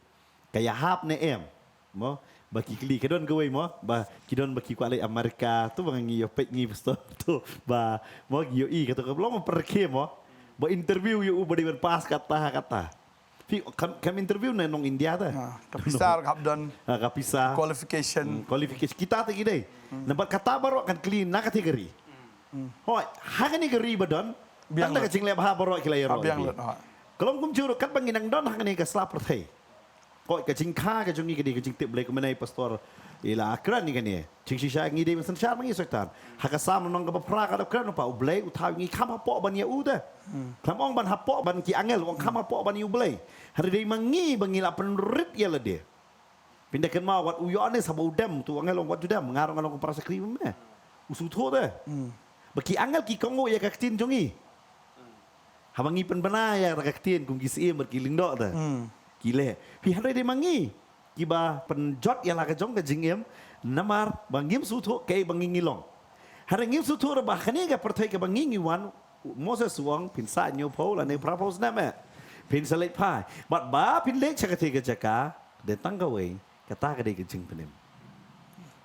Ka ïahap ne em. Mo, ba ki kylli, ka don kawei mo, ba ki don ba ki kwah leit America, to ba ngi ïoh peit ngi pastor, to ba, mo, ngi ïohi kato ka long pyrkhat mo. Ba interview ïa u ba dei ban pass kata kata. Phi kam, kam interview na nong India te. Ha, ka pisa ka hap don. Ha, ka pisa. Qualification. Hmm, qualification. Kita te ki dei. Namar kata baroh kan kylli na kategori. Hooid, ha kane ka ri ba don. Biang lut. Tang da ka jingleh bha baroh ki la ïaroh. Biang lut, hooid. Ka long kumjuh ruh katba ngi nang don ha kane ka sla pyrthei. Hooid, ka jingkha ka jong ngi ka dei ka jingtip Blei, kumne pastor i la kren ïa kane. Jingshisha ngi dei ban synshar ma ngi Soitan. Ha ka Salm lynnong kaba phra ka dap kren ba U Blei u thaw ngi kham hapoh ban ïa u te. Khlem ong ban hapoh ban ki angel, ong kham hapoh ban ïa U Blei. Hynrei dei ma ngi ba ngi la pynrit ïa lade. Phin da kynmaw wat u Ïoannis haba u dem, to u angel u ong wat ju dem, nga ruh nga long para shakri mynne. U sngewthuh te. Ba ki angel ki kohnguh ïa ka ktien jong ngi. Haba ngi pynbna ïa ka ktien kum ki syiem bad ki lyngdoh te. Ki leh. Phi, hynrei dei ma ngi kiba pynjot ïa la ka jong ka jingim, namar ba ngim sngewthuh kaei ba ngi ngi long. Hynrei ngim sngewthuh ruh ba kane ka pyrthei kaba ngi ngi wan, Moses u ong phin sah hynñiewphew lane phraphew snem eh. Phin sa leit phai. Bad ba phin leit sha katei ka jaka, dei tang kawei, kata ka dei ka jingpynim.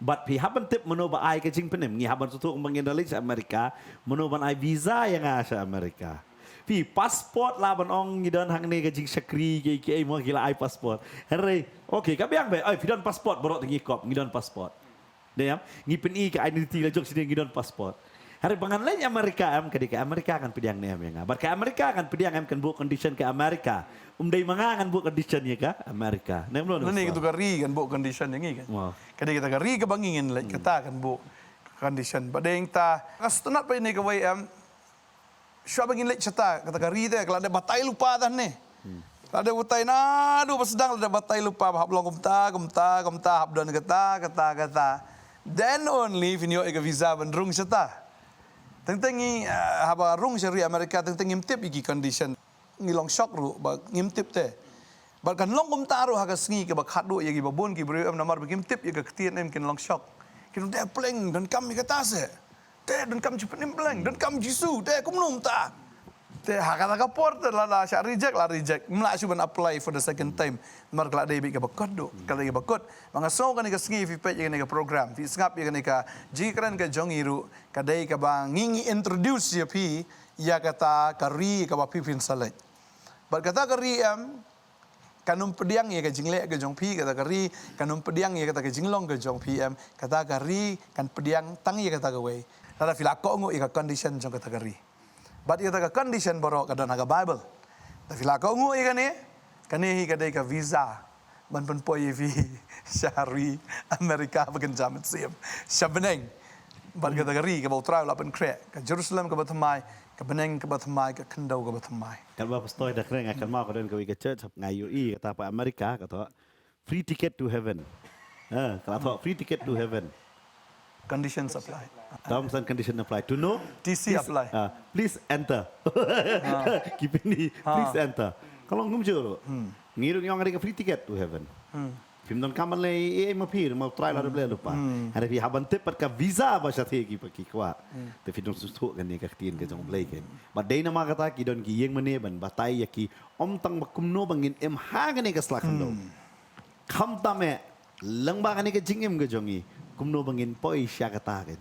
Bad phi hap ban tip mano ba ai ka jingpynim, ngi hap ban sngewthuh kumba ngin da leit sha America, mano ban ai visa ïa nga sha America. Phi, passport lah ban ong ngi don hangne ka jingshakri kiei kiei mo, ki la ai passport. Hynrei, okay, ka biang bha, ai phi don passport, baroh te ngi kop ngi don passport. Dei em, ngi pyni ka identity la jong shisha ngi don passport. Hynrei ba ngan leit America em, ka dei ka America kan pdiang ne em ïa nga. Bad ka America kan pdiang em, kan buh condition ka America. Um dei ma nga ngan buh condition ïa ka America. Ne em lo ne. Lane katu ka ri kan buh condition ïa ngi kan. Wow. Ka dei kata ka ri kaba ngi ngin leit, kata kan buh condition. Bad dei ïa ta, ka sngewtynnat pat ïa kane kawei em. Shuwa ba ngin leit shata, kata ka ri te, ka la dep batai lypa te hangne. Ka la dep batai naduh ba sdang, la dep batai lypa ba hap long kumta, kumta, kumta, hap don kata, kata, kata. Then only phin ïoh ïa ka visa ban rung shata. Teng teng ngi, ah, haba rung sha ri America, teng teng ngim tip ïa ki condition. Ngi long shock ruh ba ngim tip te. Bad kan long kumta ruh ha ka sngi kaba khadduh ïa kiba bun ki briew em, namar ba kim tip ïa ka ktien em, kin long shock. Kin ong, te pleng, donkam ïa kata seh. Te donkam jingpynim pleng, donkam Jisu, te kumno mynta. Te ha kata ka por te lada shah reject, la reject. Ym lah shuh ban apply for the second time. Namar ka la dei beit kaba kut duh, ka la dei kaba kut. Ba nga sngew kane ka sngi phi peit ïa kane ka program, phi sngap ïa kane ka jingkren ka jong ngi ruh, ka dei kaba ngi ngi introduce ïa phi ïa kata ka ri kaba phi phin sa leit. Bad kata ka ri em, kan ym pdiang ïa ka jingleh ka jong phi, kata ka ri, kan ym pdiang ïa kata ka jinglong ka jong phi em, kata ka ri kan pdiang tang ïa kata kawei. Lada phi la kohnguh ïa ka condition jong kata ka ri. Bad ïa kata ka condition baroh ka don ha ka Bible. Lada phi la kohnguh ïa kane, kane hi ka dei ka visa ban pynpoi ïa phi sha ri America ba kynja mynsiem, sha bneng. Bad kata ka ri kaba U Trai u la pynkhreh, ka Jerusalem kaba thymmai, ka bneng kaba thymmai, ka khyndew kaba thymmai. Katba pastor da kren, nga kynmaw ka don kawei ka church, nga ïohi kata pa America, ka thoh, free ticket to heaven. Ha, ka la thoh, free ticket to heaven. Conditions apply. Terms and condition apply. To know, T C please, apply. Ah, please enter. Ki pyni, please enter. Ka long kumjuh ruh. Ngi ruh ngi ong ka dei ka free ticket to heaven. Phim donkam ban leh ei ei ma phi, namar U Trai u la dep leh lypa. Hynrei phi hap ban tip pat ka visa ba shathie ki, ki kwah. Te phi donkam sngewthuh kane ka ktien ka jong U Blei kein. Bad dei namar kata ki don ki ïing mane ban batai ïa ki, ym tang ba kumno ba ngin im ha kane ka sla khyndew. Khamtam eh, lyngba kane ka jingim ka jong ngi, kumno ba ngin poi sha kata kein,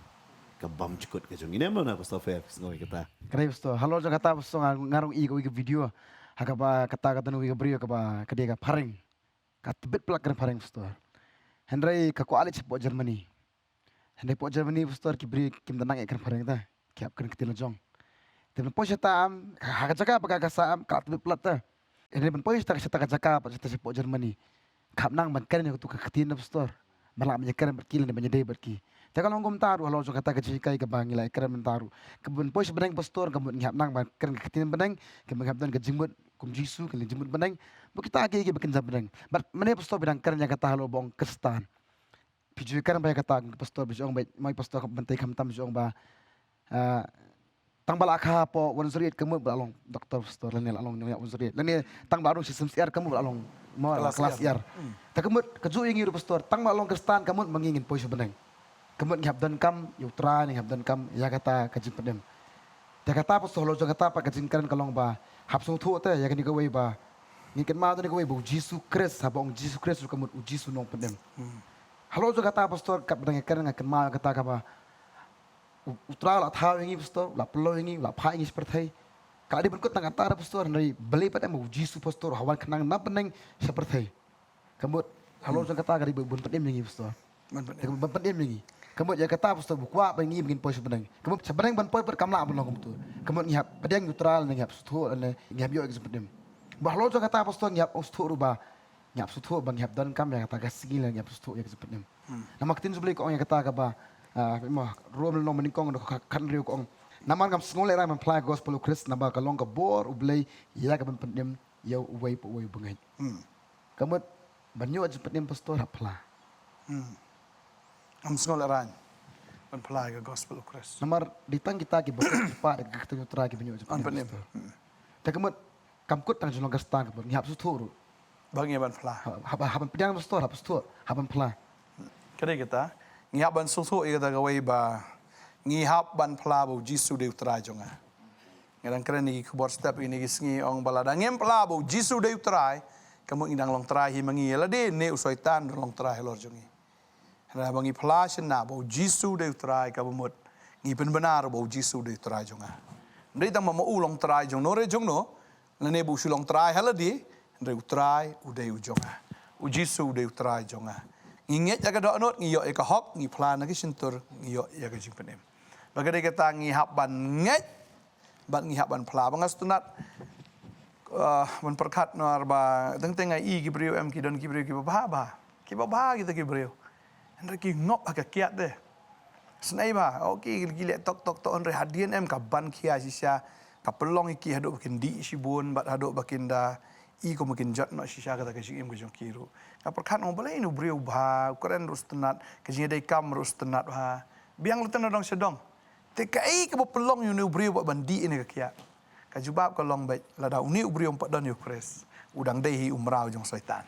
ka bymjukut ka jong ngi. Ne em lo na, Pastor Fair, phi sngew ïa kata? Ka dei, Pastor. Halor jong kata, Pastor, nga, nga ruh nga ïohi kawei ka video ha kaba kata ka don kawei ka briew kaba ka dei ka phareng. Ka tbit palat ka phareng, Pastor. Hynrei ka kwah leit shapoh Germany. Hynrei hapoh Germany, Pastor, ki briew kim da nang ïa ka phareng te. Ki hap kren ka ktien la jong. Te ban poi shata em, ha ka jaka ba ka, ka sah em, ka la tbit palat te. Hynrei ban poi shata, shata ka jaka, ba shata shapoh Germany, ka hap nang ban kren ïa katu ka ktien, Pastor. Ban lah ban ïakren bad ki lane ban ïadei bad ki. Te ka long kumta ruh halor jong kata ka jinghikai kaba ngi la ïakren mynta ruh. Ka ban poi sha bneng, Pastor, ka mut ngi hap nang ban kren ka ktien bneng, ka mut ngi hap don ka jingmut kum Jisu, ka jingmut bneng. Bad kita kiei kiei ba kynja bneng. Bad mynne, Pastor, phi dang kren ïa kata halor ba ong Khristan. Phi ju ïakren bha ïa kata, Pastor, phi ju ong ba, mo Pastor, ka ban tei khamtam phi ju ong ba, ah, Tang ba la kha hapoh one zero eight ka mut ba la long doktor, pastor, lane la long nongïap one zero eight. Lane tang ba la rung shisien syiar ka mut ba la long, mo, la klas syiar. Te ka mut kajuh ïa ngi ruh, pastor, tang ba la long Khristan ka mut ma ngi ngin poi sha bneng. Ka mut ngi hap donkam ïa U Trai, ngi hap donkam ïa kata ka jingpynim. Te kata, pastor, halor jong kata pat ka jingkren ka long ba hap sngewthuh te ïa kane kawei ba ngi kynmaw te kane kawei ba U Jisu Khrist, haba ong Jisu Khrist ruh ka mut U Jisu Nongpynim. Halor jong kata, pastor, katba dang ïa kren nga kynmaw kata kaba U, U Trai u la thaw ïa ngi, pastor, u la pynlong ïa ngi, u la phah ïa ngi sha pyrthei. Ka la dei ban kut tang kata, pastor, hynrei balei pat em ba U Jisu, pastor, u wan khnang na bneng sha pyrthei. Ka mut halor jong kata ka dei ban pynim ïa ngi, pastor. Ban pynim. Te ka mut ban pynim ïa ngi. Ka mut ïa kata, pastor, ba u kwah ba ngi ba ngin poi sha bneng. Ka mut sha bneng ban poi pat kam lah ban long kumta. Ka mut ngi hap pdiang ïa U Trai, ngi hap sngewthuh, ngi hap ïoh ïa ka jingpynim. Ba halor jong kata, pastor, ngi hap sngewthuh ruh ba ngi hap sngewthuh ba ngi hap donkam ïa kata ka sngi, lane ngi hap sngewthuh ïa ka jingpynim. Namar ka ktien jong U Blei ka ong ïa kata kaba, ah, mo, Rom lynnong ba nyngkong dkhot khat, khathynriew ka ong, namar ngam sngew lehraiñ ban phla ïa ka gospel U Khrist, naba ka long ka bor U Blei ïa ka ban pynim ïa uwei pa uwei uba ngeit. Ka mut ban ïoh jingpynim, pastor, hap phla. Ngam sngew lehraiñ ban phla ïa ka gospel U Khrist. Namar dei tang kita kiba kut kiba pah ïa ka ktien U Trai kiban ïoh jingpynim, pastor. Te ka mut kam kut tang jong long Khristan, ka mut ngi hap sngewthuh ruh. Ba ngi hap ban phla. Hap, hap, hap ban pdiang, pastor, hap sngewthuh, hap ban phla. Ka dei kata, ngi hap ban sngewthuh ïa kata kawei ba ngi hap ban phla ba U Jisu dei U Trai jong nga. Nga dang kren ïa ki khubor step ïa kine ki sngi, ong ba lada ngim phla ba U Jisu dei U Trai, ka mut ngi dang long trai hi ma ngi ïa lade ne u Soitan ruh long trai halor jong ngi. Hynrei haba ngi phla shynna ba U Jisu dei U Trai, kaba mut ngi pynbna ruh ba U Jisu dei U Trai jong nga. Ym dei tang ba ma u long trai jong no re jong no, lane ba u shu long trai ha lade, hynrei U Trai u dei u jong nga. U Jisu u dei U Trai jong nga. Ngi ngeit ïa ka dohnud, ngi ïoh ïa ka hok, ngi phla na ki shyntur, ngi ïoh ïa ka jingpynim. Ba ka dei kata ngi hap ban ngeit bad ngi hap ban phla. Ba nga sngewtynnat, ah, ban pyrkhat namar ba teng teng nga i ki briew, em, ki don ki briew kiba bha bha. Kiba bha kita ki briew. Hynrei ki ngop ha ka kiad te. Sngewbha, okay, ki leh tok tok tok, hynrei hadien em ka ban khia shisha, ka pynlong ïa ki haduh ba kin dih shibun bad haduh ba kin da i kum ba kin jot noh shisha kata ka jingim ka jong ki ruh. Nga pyrkhat, ong balei une u briew bha, u kren ruh sngewtynnat, ka jingïadei kam ruh sngewtynnat bha. Biang lehse na dong sha dong. Te kaei kaba pynlong ïa une u briew ba ban dih ïa kane ka kiad? Ka jubab ka long beit, lada une u briew um pat don ïa u Khrist, u dang dei hi u mraw jong Soitan.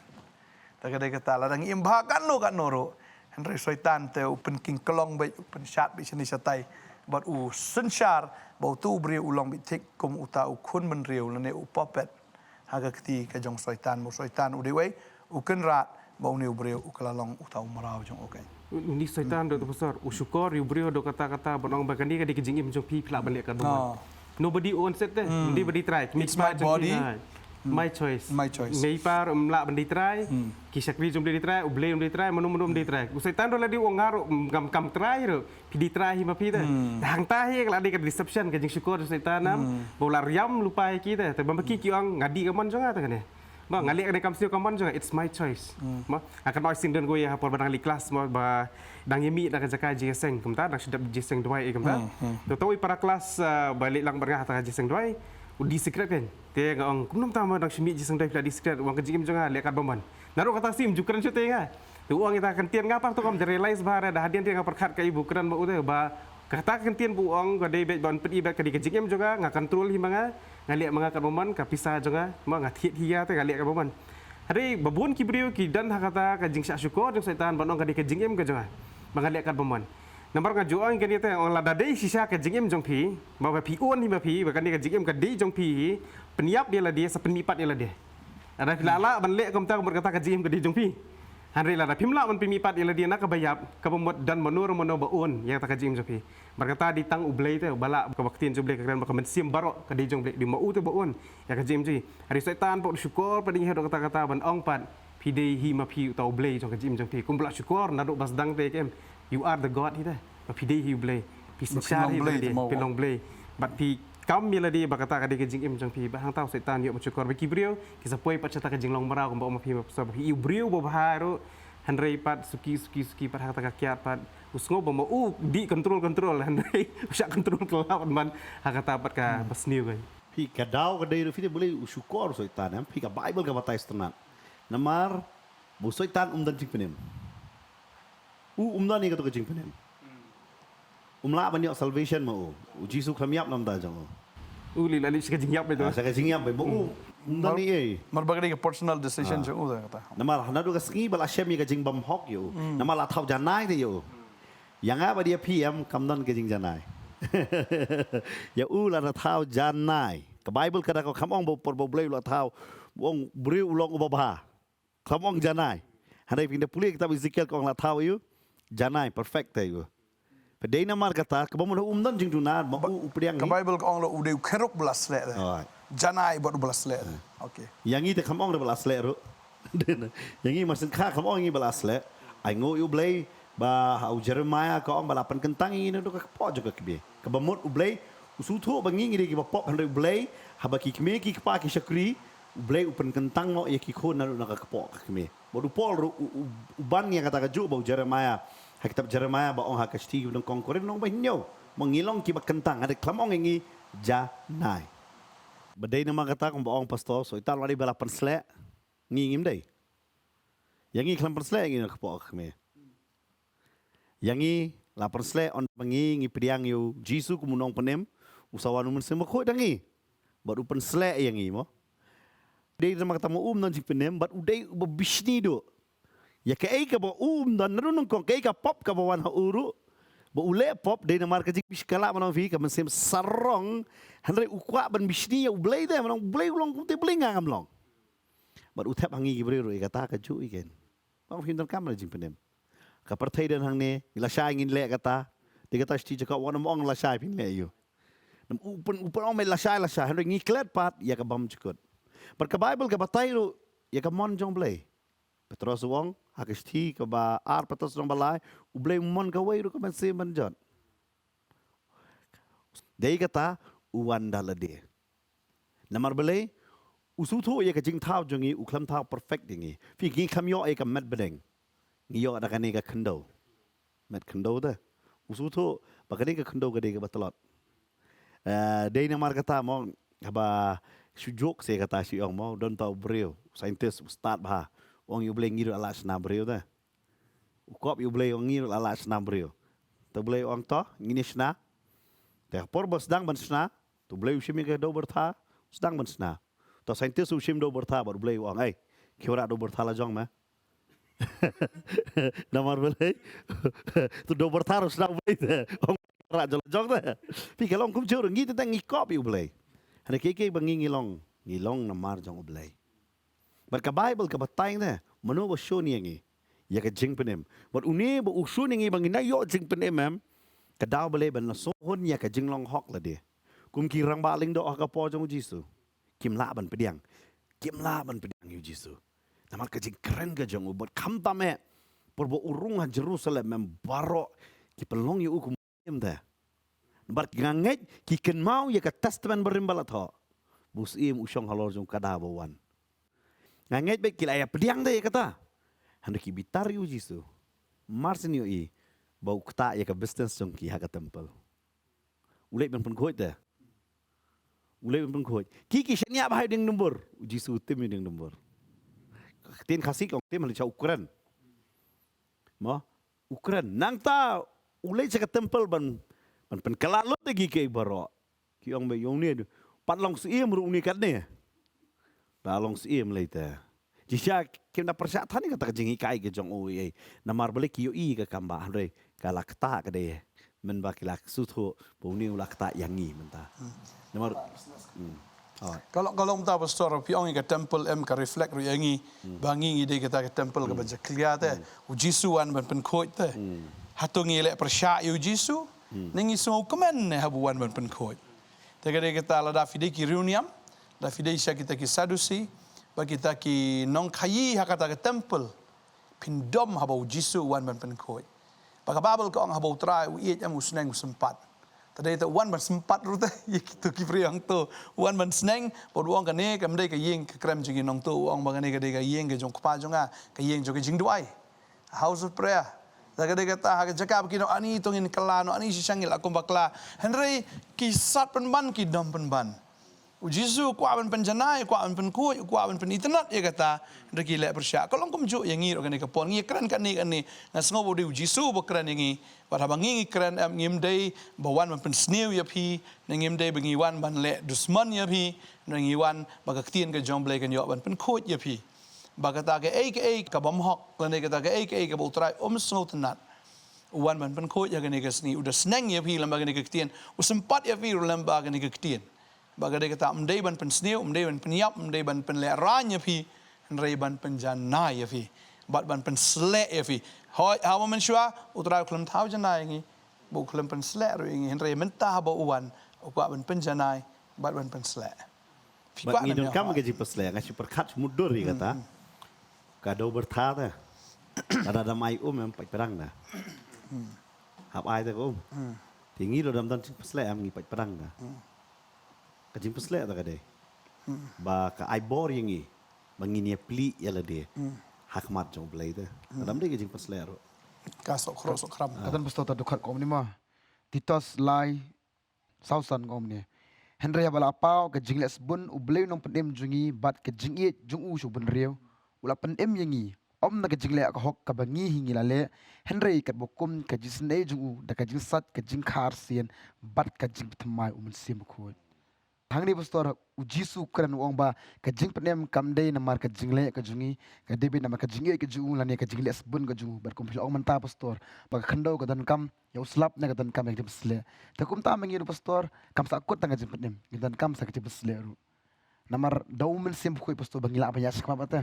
Te ka dei kata, lada ngi im bha katno katno ruh, hynrei Soitan te u pynking klong beit, u pynshad beit shane shatai, bad u synshar ba uto u briew u long beit thik kum uta u khun bynriew lane u puppet ha ka kti ka jong Soitan. Ba u Soitan u dei uwei u kynrad ba une u briew u kylla long uta u mraw jong u keiñ. Une u Soitan ruh, pastor, u shukor ïa u briew haduh katta katta ban ong ba kane ka dei ka jingim jong phi, phi lah ban leh katba mon. Nobody owns it te. Ym dei ba dei trai. It's my body. My choice. My choice. Mei pa ruh ym lah ban dei trai. Ki shakri jong U Blei dei trai, U Blei ruh dei trai, mano mano dei trai. U Soitan ruh la dei u ong nga ruh ngam, kam trai ruh. Phi dei trai hi ma phi te. Te hangta hi ka la dei ka deception, ka jingshukor jong Soitan, em. Ba u la riam lypa ïa ki te. Te ba ma ki ki ong nga dih ka mon jong nga te kane. Ba nga leh kane kam sniew ka mon jong nga, it's my choice. Ba nga kynmaw shisien don kawei ha por ba dang leit klas, ba dang ïa mih na ka jaka jingïaseng, kumta dang shu dep jingïaseng dawai, eh, kumta. Te uto u para klas, ah, ba leit lang bad nga ha kata ka jingïaseng dawai, u dih sikret keiñ. Te nga ong kumno mynta ma dang shu mih jingïaseng dawai phi la dih sikret, u ong ka jingim jong nga leh katba mon. Naduh kata ka sngi ym ju kren shuh te ïa nga. Te u ong ïa kata ka ktien, nga pat to kam ju realize bha re, da hadien te nga pyrkhat kaei ba u kren bad u te, ba kata ka ktien ba u ong ka dei beit ban pyni beit ka dei ka jingim jong nga, nga control hi ma nga, nga leh ma nga katba mon, ka pisa jong nga, ma nga thied hi ïa te, nga leh katba mon. Hynrei ba bun ki briew ki don ha kata ka jingshah shukor jong Soitan ban ong ka dei ka jingim ka jong nga, ba nga leh katba mon. Namar nga ju ong kane te, ong lada dei shisha ka jingim jong phi, ba, ba phi own hi ma phi, ba kane ka jingim ka dei jong phi hi, pynïap ïa lade, sa pynmihpat ïa lade. Lada phi lah lah ban leh kumta, ka mut kata ka jingim ka dei jong phi. Hynrei lada phim lah ban pynmihpat ïa lade na kaba ïap, kaba mut don mano re mano ba own ïa kata ka jingim jong phi. Bad kata dei tang U Blei te uba lah, kaba ktien jong U Blei ka kren ba ka mynsiem baroh ka dei jong U Blei, dei ma u te ba own ïa ka jingim jong phi. Hynrei Soitan pat u shukor pat ïa ngi haduh katta katta ban ong pat phi dei hi ma phi uta U Blei jong ka jingim jong phi. Kumba la shukor naduh ba sdang te, ka em, you are the God hi te. Ba phi dei hi U Blei. Phi synshar hi te, phi long Blei. Bad phi kam ïa lade ba kata ka dei ka jingim jong phi. Bad hangta u Soitan ïoh ban shukor ba ki briew ki sa poi pat sha kata ka jinglong mraw kumba ong ma phi, ba phi ïa u briew ba bha ruh, hynrei pat suki suki suki pat ha kata ka kiad pat u sngew ba ma u dei control control, hynrei u shah control kylla pat man ha kata pat kaba sniew keiñ. Phi, ka daw ka dei ruh phi te, balei u shukor u Soitan, em? Phi, ka Baibl ka batai sngewtynnat. Namar ba u Soitan um don jingpynim. U um don ïa kato ka jingpynim. Um lah ban ïoh salvation ma u. U Jisu khlem ïap namar jong u. U leh la leh sha ka jingïap beit. Ah, sha ka jingïap beit ma u. Ym don ei ei. Namar ba ka dei ka personal decision jong u da kata. Namar naduh ka sngi ba la shem ïa ka jingbymhok ïa u. Namar la thaw janai te ïa u. Ïa nga bad ïa phi em kam don ka jingjanai. Ïa u la thaw janai. Ka Bible ka da ka kham ong ba por ba U Blei u la thaw. U ong briew u long uba bha. Khlem ong janai. Hynrei phi da pule kitab Ezekiel ka ong la thaw ïa u janai, perfect te ïa u. Phi dei namar kata kaba mut um don jingduna ma u u pdiang. Ka Bible ka ong la u dei u kherub ba la sleh te. Alright. Janai bad u ba la sleh te. Okay. Ïa ngi te khlem ong re ba la sleh ruh. Ïa ngi mar syn kha khlem ong ïa ngi ba la sleh. Ai nguh ïa U Blei ba ha u Jeremiah ka ong ba la pynkyntang ïa ngi naduh ka kpoh jong ka kmie. Kaba mut U Blei u sngewthuh ba ngi ngi dei kiba pop, hynrei U Blei haba ki kmie ki kpa ki shakri, U Blei u pynkyntang noh ïa ki khun naduh na ka kpoh ka kmie. Bad u Paul ruh u, u, u ban ïa kata kajuh ba u Jeremiah. Ha kitab Jeremiah ba ong ha ka shithi ki ba nyngkong Korinth nong ba hynñiew. Ma ngi long kiba kyntang, hynrei khlem ong ïa ngi janai. Ba dei namar kata kumba ong pastor, Soitan u la dei ba la pynsleh, ngi ngim dei. Ïa ngi khlem pynsleh ïa ngi na ka kpoh ka kmie. Ïa ngi la pynsleh ynda ba ngi ngi pdiang ïa u Jisu kum u nongpynim, u sa wan u Mynsiem Bakhuid ha ngi. Bad u pynsleh ïa ngi mo. Dei namar kata ma u um don jingpynim bad u dei uba bishni duh. Ïa kaei kaba u um don naduh nyngkong, kaei ka pop kaba wan ha u ruh. Ba u leh pop dei namar ka jingbishni, ka lah ban ong phi ka mynsiem sarong, hynrei u kwah ban bishni ïa U Blei te, ban ong Blei u long kumta, Blei nga ngam long. Bad u thep ha ngi ki briew ruh ïa kata kajuh ïa ka. Ba phim donkam ban jingpynim. Ka pyrthei don hangne, ngi lashai ngin leh kata. Dei kata shithi Jakob wan ym ong lashai phin leh ïa u. Nam u pyn, u pyn ong me lashai lashai, hynrei ngi klet pat ïa ka bymjukut. Bad ka Bible ka batai ruh ïa ka mon jong U Blei. Petros u ong ha ka shithi kaba ar Petros nong ba lai, U Blei u mon kawei ruh ka mynsiem ban jot. Dei kata u wan da lade. Namar balei? U sngewthuh ïa ka jingthaw jong ngi, u khlem thaw perfect ïa ngi. Phi, ngi khlem ïoh ïa ka met bneng. Ngi ïoh da kane ka khyndew. Met khyndew te. U sngewthuh ba kane ka khyndew ka dei kaba tlot. Eh, dei namar kata mo, haba shu jok se kata shu ong mo, don ta u briew, scientist, u stad bha. U ong ïa U Blei ngi ruh la lah shna briew te. U kop ïa U Blei, u ong ngi ruh la lah shna briew. Te U Blei u ong to, ngin ïa shna. Te por ba sdang ban shna, te U Blei u shim ïa ka dew byrtha, sdang ban shna. Te scientist u shim dew byrtha bad U Blei u ong, ei, ki wanrah dew byrtha la jong me. Namar balei? Te dew byrtha ruh shna U Blei te. Ong wanrah jong la jong te. Phi, ka long kumjuh ruh, ngi te tang ngi kop ïa U Blei. Hynrei kiei kiei ba ngi ngi long, ngi long namar jong U Blei. Bad ka Bible ka batai te, mano ba shun ïa ngi ïa ka jingpynim. Bad une ba u shun ïa ngi ba ngin ïoh jingpynim em, ka daw balei ban la sngewhun ïa ka jinglong hok lade. Kum ki rangbah lyngdoh ha ka por jong u Jisu. Kim lah ban pdiang. Kim lah ban pdiang ïa u Jisu. Namar ka jingkren ka jong u, bad khamtam eh, por ba u rung ha Jerusalem em, baroh ki pynlong ïa u kum Syiem te. Namar nga ngeit ki kynmaw ïa ka testament barim ba la thoh. Ba u Syiem u shong halor jong ka daw ba wan. Nga ngeit beit ki la ïa pdiang te ïa kata. Hynrei ki bitar ïa u Jisu. Mar syn ïohi ba u ktah ïa ka business jong ki ha ka temple. U leit ban pynkhuid te. U leit ban pynkhuid. Ki ki shaniah bha ïa u dieng dumbur. U Jisu u tim ïa u dieng dumbur. Ka ktien Khasi ka ong tim, ha lynshwa u kren. Mo? U kren. Nangta u leit sha ka temple ban, ban pynkylla lut ïa ki kiei baroh. Ki ong ba ïa une, pat long syiem ruh une katne. Ba long syiem lei te. Shisha kim da pyrshah than ïa kata ka jinghikai ka jong u ei. Namar balei, ki ïohi ka kam ba, hynrei ka la ktah ka dei. Mynba ki la sngewthuh ba une u la ktah ïa ngi mynta. Namar, hmm. Alright. Ka long, ka long mynta, Pastor, phi ong ïa ka temple em, ka reflect ruh ïa ngi. Hmm. Ba ngi ngi dei kata ka temple kaba jakhlia te. Hmm. U Jisu wan ban pynkhuid te. Hmm. Hato ngi leh pyrshah ïa u Jisu? Hmm. Ne ngi sngewkmen ne haba u wan ban pynkhuid? Te ka dei kata, lada phi dei ki riewniam, lada phi dei sha kita ki Sadusi, ba kita ki nongkhaïi ha kata ka temple, phin dom haba u Jisu u wan ban pynkhuid. Ba ka Baibl ka ong haba u Trai u ïeit em, u sneng u sympat. Te dei te u wan ban sympat ruh te ïa kito ki briew hangto. U wan ban sneng, bad u ong kane kam dei ka ïing ka krem jong ki nongtuh, u ong ba kane ka dei ka ïing ka jong u Kpa jong nga, ka ïing jong ka jingduwai. House of prayer. Te ka dei kata ha ka jaka ba ki nong ani to ngin kylla, nong ani shisha ngi la kum bakla. Hynrei ki sat pynban, ki dom pynban. U Jisu u kwah ban pynjanai, u kwah ban pynkhuid, u kwah ban pynitynnad ïa kata, hynrei ki leh pyrshah. Ka long kumjuh ïa ngi ruh kane ka por, ngi kren kane kane, nga sngew ba u dei u Jisu ba kren ïa ngi. Bad haba ngi ngi kren em, ngim dei ba wan ban pynsniew ïa phi, ne ngim dei ba ngi wan ban leh dusmon ïa phi, ne ngi wan ba ka ktien ka jong Blei kan ïoh ban pynkhuid ïa phi. Ba kata kaei kaei kaba ym hok, lane kata kaei kaei kaba u Trai um sngewtynnad, u wan ban pynkhuid ïa kane ka sngi, u da sneng ïa phi lem bad kane ka ktien, u sympat ïa phi ruh lem bad kane ka ktien. Ba ka dei kata, ym dei ban pynsniew, ym dei ban pynïap, ym dei ban pynlehraiñ ïa phi, hynrei ban pynjanai ïa phi, bad ban pynsleh ïa phi. Hooid, haba mynshuwa u Trai u khlem thaw janai ïa ngi, ba u khlem pynsleh ruh ïa ngi, hynrei mynta haba u wan, u kwah ban pynjanai bad ban pynsleh. Phi kwah ngi donkam ka jingpynsleh, nga shu pyrkhat shu mutdur ïa kata. Ka dei byrtha te. Lada dam ai um em, pait pyrang da. Hap ai te ka um. Te ngi lada dam don jingpynsleh em, ngi pait pyrang da. Ka jingpynsleh te ka dei ba ka ai bor ïa ngi ba ngin ïa plie ïa lade ha khmat jong u Blei te. Lada ym dei ka jingpynsleh ruh. Ka sok khroh sok khram. Ka don pastor ta dukhat ka ong kumne ma. Titus lai saw san ka ong kumne. Hynrei haba la paw ka jingleh sbun u Blei u nongpynim jong ngi bad ka jingïeit jong u sha u bynriew, u la pynim ïa ngi, ym na ka jingleh ka hok kaba ngi hi ngi la leh, hynrei katba kum ka jingisynei jong u da ka jingsait, ka jingkhar sien bad ka jingpynthymmai u Mynsiem Bakhuid. Hangne pastor, u Jisu u kren u ong ba ka jingpynim kam dei namar ka jingleh ka jong ngi, ka dei beit namar ka jingïeit ka jong u lane ka jingleh sbun ka jong u. Bad kum phi la ong mynta pastor, ba ka khyndew ka donkam ïa u slap ne ka donkam ïa ka jingpynsleh. Te kumta ma ngi ruh pastor, kam sa kut tang ka jingpynim, ngi donkam sa ka jingpynsleh ruh. Namar da u Mynsiem Bakhuid pastor ba ngi lah ban ïaid shakhmat bad te.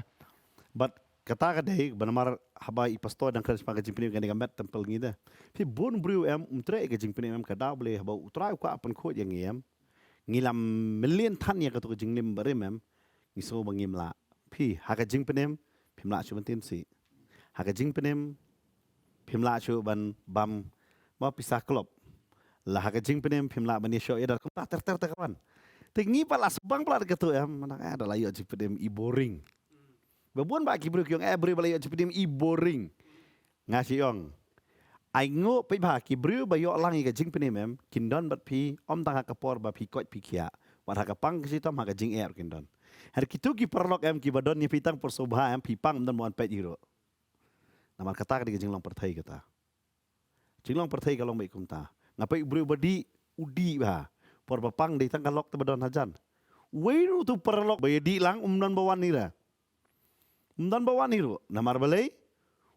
Bad kata ka dei ba namar haba i pastor dang kren shaphang ka jingpynim, kane ka met temple ngi te. Phi, bun briew em, um treh ka jingpynim em, ka daw balei haba u Trai u kwah pynkhuid ïa ngi em, ngi la mlien than ïa kato ka jingim barim em, ngi sngew ba ngim lah. Phi, ha ka jingpynim phim lah shuh ban tieng sih. Ha ka jingpynim phim lah shuh ban bam ma pisa klop. La ha ka jingpynim phim lah ban ïashoh ïadar kumta ter ter ter ka wan. Te ngi pat la sbang palat kato em, ma nang eh, da la ïoh jingpynim i boring. Ba bun ba ki briew ki ong, eh, briew ba la ïoh jingpynim i boring. Nga shu ong, ai nguh, peit bha, ki briew ba ïoh lang ïa ka jingpynim em, kin don bad phi ym tang ha ka por ba phi koit phi khiah, wat ha ka pang ka shitom, ha ka jingeh ruh kin don. Hynrei kito ki paralok em, kiba don ïa phi tang por sngewbha em, phi pang ym don ba wan peit hi ruh. Namar kata ka dei ka jinglong pyrthei kata. Jinglong pyrthei ka long beit kumta. Nga peit u briew ba dih, u dih bha. Por ba pang dei tang ka lok te ba don hajan. Uwei ruh utu u paralok ba ïa dih lang um don ba wan hi ruh. Um don ba wan hi ruh. Namar balei?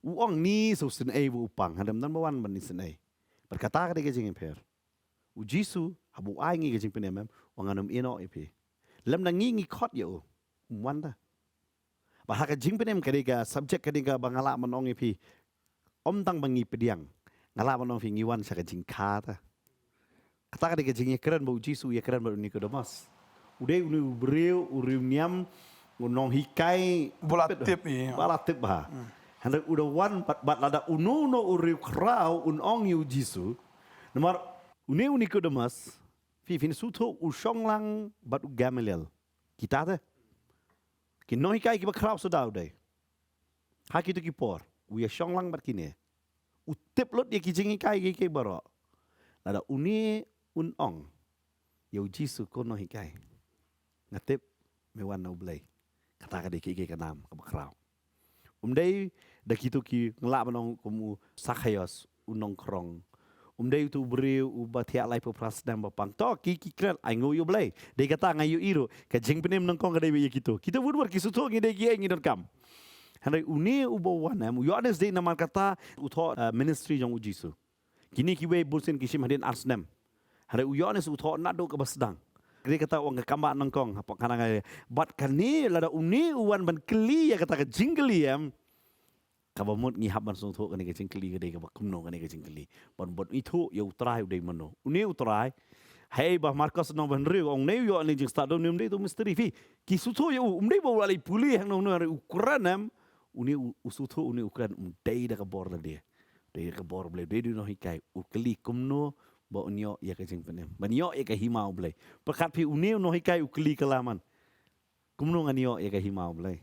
U ong ni shu isynei ba u pang. Hynrei um don ba wan ban isynei. Bad kata ka dei ka jingïapher. U Jisu, haba u ai ngi ka jingpynim em, u ong ngan ym ïehnoh ïa phi. Lymda ngi ngi khot ïa u, um wan te. Bad ha ka jingpynim ka dei ka subject ka dei kaba nga lah ban ong ïa phi. Ym tang ba ngi pdiang. Nga lah ban ong phi ngi wan sha ka jingkha te. Kata ka dei ka jingïakren ba u Jisu u ïakren bad u Nikodemus. U dei une u briew, u riewniam, u nonghikai. Ba la tip, ïa. Ba la tip bha. Hmm. Hynrei u da wan bad, bad lada uno uno u riewkhraw un ong ïa u Jisu. Namar une u Nikodemus, phi, phin sngewthuh u shong lang bad u Gamaliel. Kita te. Ki nonghikai kiba khraw suda u dei. Ha kito ki por, u ïa shong lang bad kine. U tip lut ïa ki jinghikai kiei kiei baroh. Lada une un ong ïa u Jisu, ko nonghikai, nga tip me wan na u Blei. Kata ka dei kiei kiei ka nam kaba khraw. Um dei da kito ki, nga lah ban ong kum u Sakhaios, u nongkhrong. Um dei utu u briew uba thiah laiphew phra snem ba pang. To ki, ki kren, ai nguh ïa u Blei. Dei kata nga ïohi ruh, ka jingpynim nyngkong ka dei beit ïa kito. Kita bun bun ki sngewthuh ngi dei kiei ngi donkam. Hynrei une uba wan em, u Ïoannis dei namar kata u thoh, eh, ministry jong u Jisu. Kine kiwei bunsien ki shim hadien ar snem. Hynrei u Ïoannis u thoh naduh kaba sdang. Dei kata u ong ka kam ba nyngkong, hapoh Kana Galilea. Bad kane lada une u wan ban kylli ïa kata ka jingkylli em, kaba mut ngi hap ban sngewthuh kane ka jingkylli ka dei kaba kumno kane ka jingkylli. Ban, ban ithuh ïa u Trai u dei mano. Une u Trai, haei ba Markos lynnong ba hynriew ong ne u ïoh ne jingstad, une um dei utu u mistri phi. Ki sngewthuh ïa u, um dei ba u la leit pule hangno hangno, hynrei u kren em, une u, u sngewthuh, une u kren, um dei da ka bor lade. Dei da ka bor Blei, dei da u nonghikai, u kylli kumno ba un ïoh ïa ka jingpynim. Ban ïoh ïa ka hima u Blei. Pyrkhat phi, une u nonghikai u kylli ka la man. Kumno ngan ïoh ïa ka hima u Blei.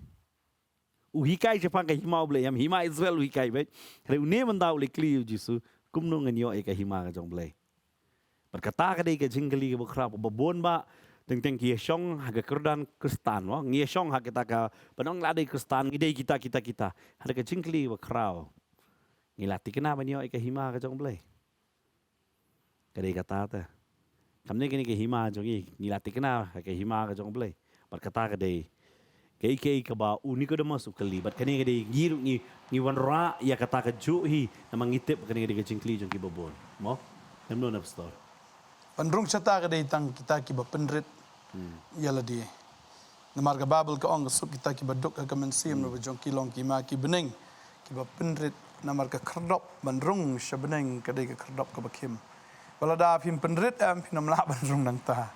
U hikai shaphang ka hima u Blei, ïa hima Israel u hikai beit. Hynrei une mynta u leit kylli ïa u Jisu, kumno ngan ïoh ïa ka hima ka jong u Blei. Bad kata ka dei ka jingkylli kaba khraw, ba bun ba Teng teng ki ïa shong ha ka kyrdan Khristan, mo. Ngi ïa shong ha kita ka, ban ong la dei Khristan, ngi dei kita, kita, kita. Hynrei ka jingkylli ba khraw, ngi la thikna ban ïoh ïa ka hima ka jong U Blei? Ka dei kata te. Kam dei kane ka hima jong ngi, ngi la thikna ha ka hima ka jong U Blei. Bad kata ka dei kaei kaei kaba u Nicodemus u kylli. Bad kane ka dei ngi ruh ngi, ngi wanrah ïa kata kajuh hi, namar ngi tip kane ka dei ka jingkylli jong kiba bun, mo? Em, no, na, Pastor? Ban rung shata ka dei tang kita kiba pynrit ïa lade. Namar ka Baibl ka ong, ka suk kita kiba duk ha ka mynsiem, naba jong ki long ki hima ki bneng, kiba pynrit. Namar ka khyrdop ban rung sha bneng ka dei ka khyrdop kaba khim. Ba lada phim pynrit em, phin ym lah ban rung nangta.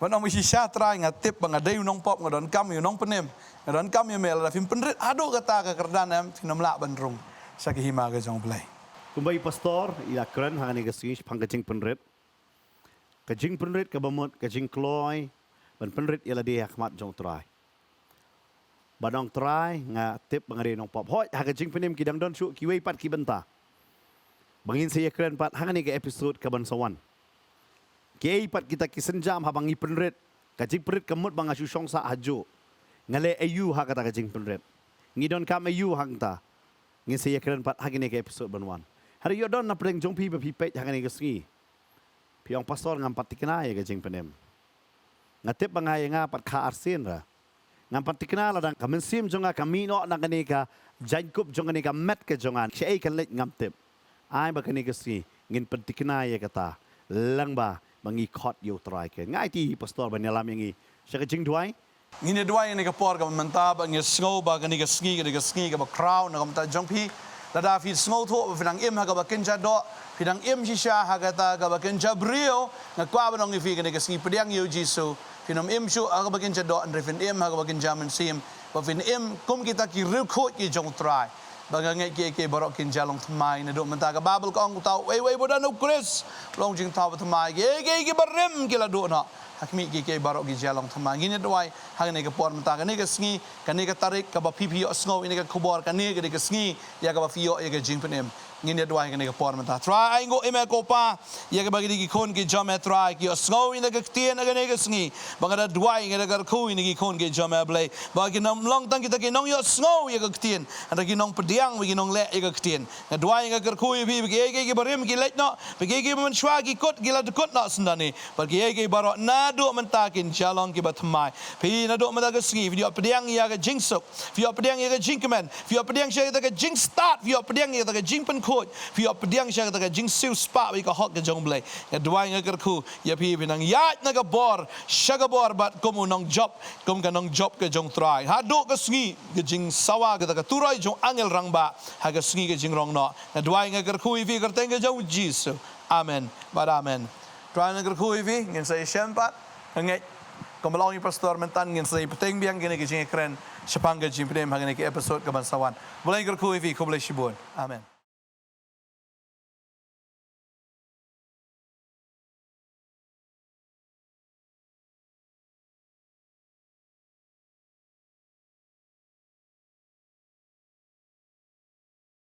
Ban ong ba shisha Trai, nga tip ba nga dei u nongpop, nga donkam ïa u nongpynim, nga donkam ïa me. Lada phim pynrit haduh kata ka kyrdan em, phin ym lah ban rung sha ka hima ka jong U Blei. Kumba i Pastor i la kren ha kane ka sngi shaphang ka jingpynrit. Ka jingpynrit kaba mut ka jingkloi ban pynrit ïa lade ha khmat jong U Trai. Ban ong, Trai, nga tip ba nga dei nongpop. Hooid, ha ka jingpynim ki dang don shuh kiwei pat ki bynta ba ngin sa ïakren pat ha kane ka episode kaban sa wan. Kiei pat kita ki sienjam haba ngi pynrit? Ka jingpynrit ka mut ba nga shu shong sah hajuh. Nga leh aïu ha kata ka jingpynrit? Ngi donkam aïu hangta? Ngin sa ïakren pat ha kane ka episode ban wan. Hynrei ïoh don na pdeng jong phi ba phi peit ha kane ka sngi, phi ong, Pastor, ngam pat thikna ïa ka jingpynim. Nga tip ba nga ïa nga pat kha arsien ra. Ngam pat thikna lada ka mynsiem jong nga ka mih noh na kane ka jaiñkup jong kane ka met ka jong nga, shaei kan leit ngam tip. Ai ba kane ka sngi ngin pynthikna ïa kata lyngba ba ngi khot ïa U Trai. Keiñ nga aiti hi, Pastor, ban ïalam ïa ngi sha ka jingduwai. Ngin ïa duwai ïa kane ka por kaba mynta, ba ngi sngew ba kane ka sngi, kane ka sngi kaba khraw na ka bynta jong phi. Lada phi sngewthuh ba phi dang im ha kaba kynja doh, phi dang im shisha ha kata kaba kynja briew, nga kwah ban ong ïa phi kane ka sngi, pdiang ïa U Jisu. Phin ym im shuh ha kaba kynja doh, hynrei phin im ha kaba kynja mynsiem, ba phin im kum kita ki riewkhuid ki jong U Trai. Ba nga ngeit kiei kiei baroh kin jia long thymmai. Naduh mynta ka Baibl ka ong, uta uwei uwei ba don ha U Khrist long jingthaw ba thymmai. Kiei kiei kiba rim ki la duh noh. Ha khmih, kiei kiei baroh ki jia long thymmai. Ngin ïa duwai ha kane ka por mynta, kane ka sngi, kane ka tarik kaba phi phi ïohsngew ïa kane ka khubor, kane ka dei ka sngi ïa kaba phi ïoh ïa ka jingpynim. Ngin ïa duwai ha kane ka por mynta. Trai, ai nguh ïa me ko Pa ïa kaba kine ki khun ki jong me, Trai, ki ïohsngew ïa kane ka ktien ha kane ka sngi. Ba nga da duwai, nga da kyrkhu ïa kine ki khun ki jong me, Blei, ba kin ym long tang kita ki nongïohsngew ïa ka ktien, hynrei ki nongpdiang bad ki nongleh ïa ka ktien. Nga duwai, nga kyrkhu ïa phi ba kiei kiei kiba rim ki leit noh, ba kiei kiei ba mynshuwa ki kut ki la dkut noh syndon. Bad kiei kiei baroh naduh mynta kin jia long kiba thymmai. Phi naduh mynta ka sngi phi ïoh pdiang ïa ka jingsuk, phi ïoh pdiang ïa ka jingkmen, phi ïoh pdiang sha kata ka jingstad, phi ïoh pdiang ïa kata ka jingpynkhuid, phi ïoh pdiang sha kata ka jingsiewspah ïa ka hok ka jong U Blei. Nga duwai, nga kyrkhu ïa phi, phin nang ïaid na ka bor sha ka bor bad kum u nongjop, kum ka nongjop ka jong U Trai. Haduh ka sngi ka jingsawa kata ka turoi jong angel rangbah, ha ka sngi ka jingrong noh. Nga duwai, nga kyrkhu ïa phi ha ka kyrteng ka jong U Jisu. Amen bad amen. Trai, nga kyrkhu ïa phi, ngin sa ïashem pat. Nga ngeit kumba la ong i Pastor mynta, ngin sa ïa bteng biang kine ki jingïakren shaphang ka jingpynim ha kane ka episode kaban sa wan. Blei kyrkhu ïa phi, khublei shibun. Amen.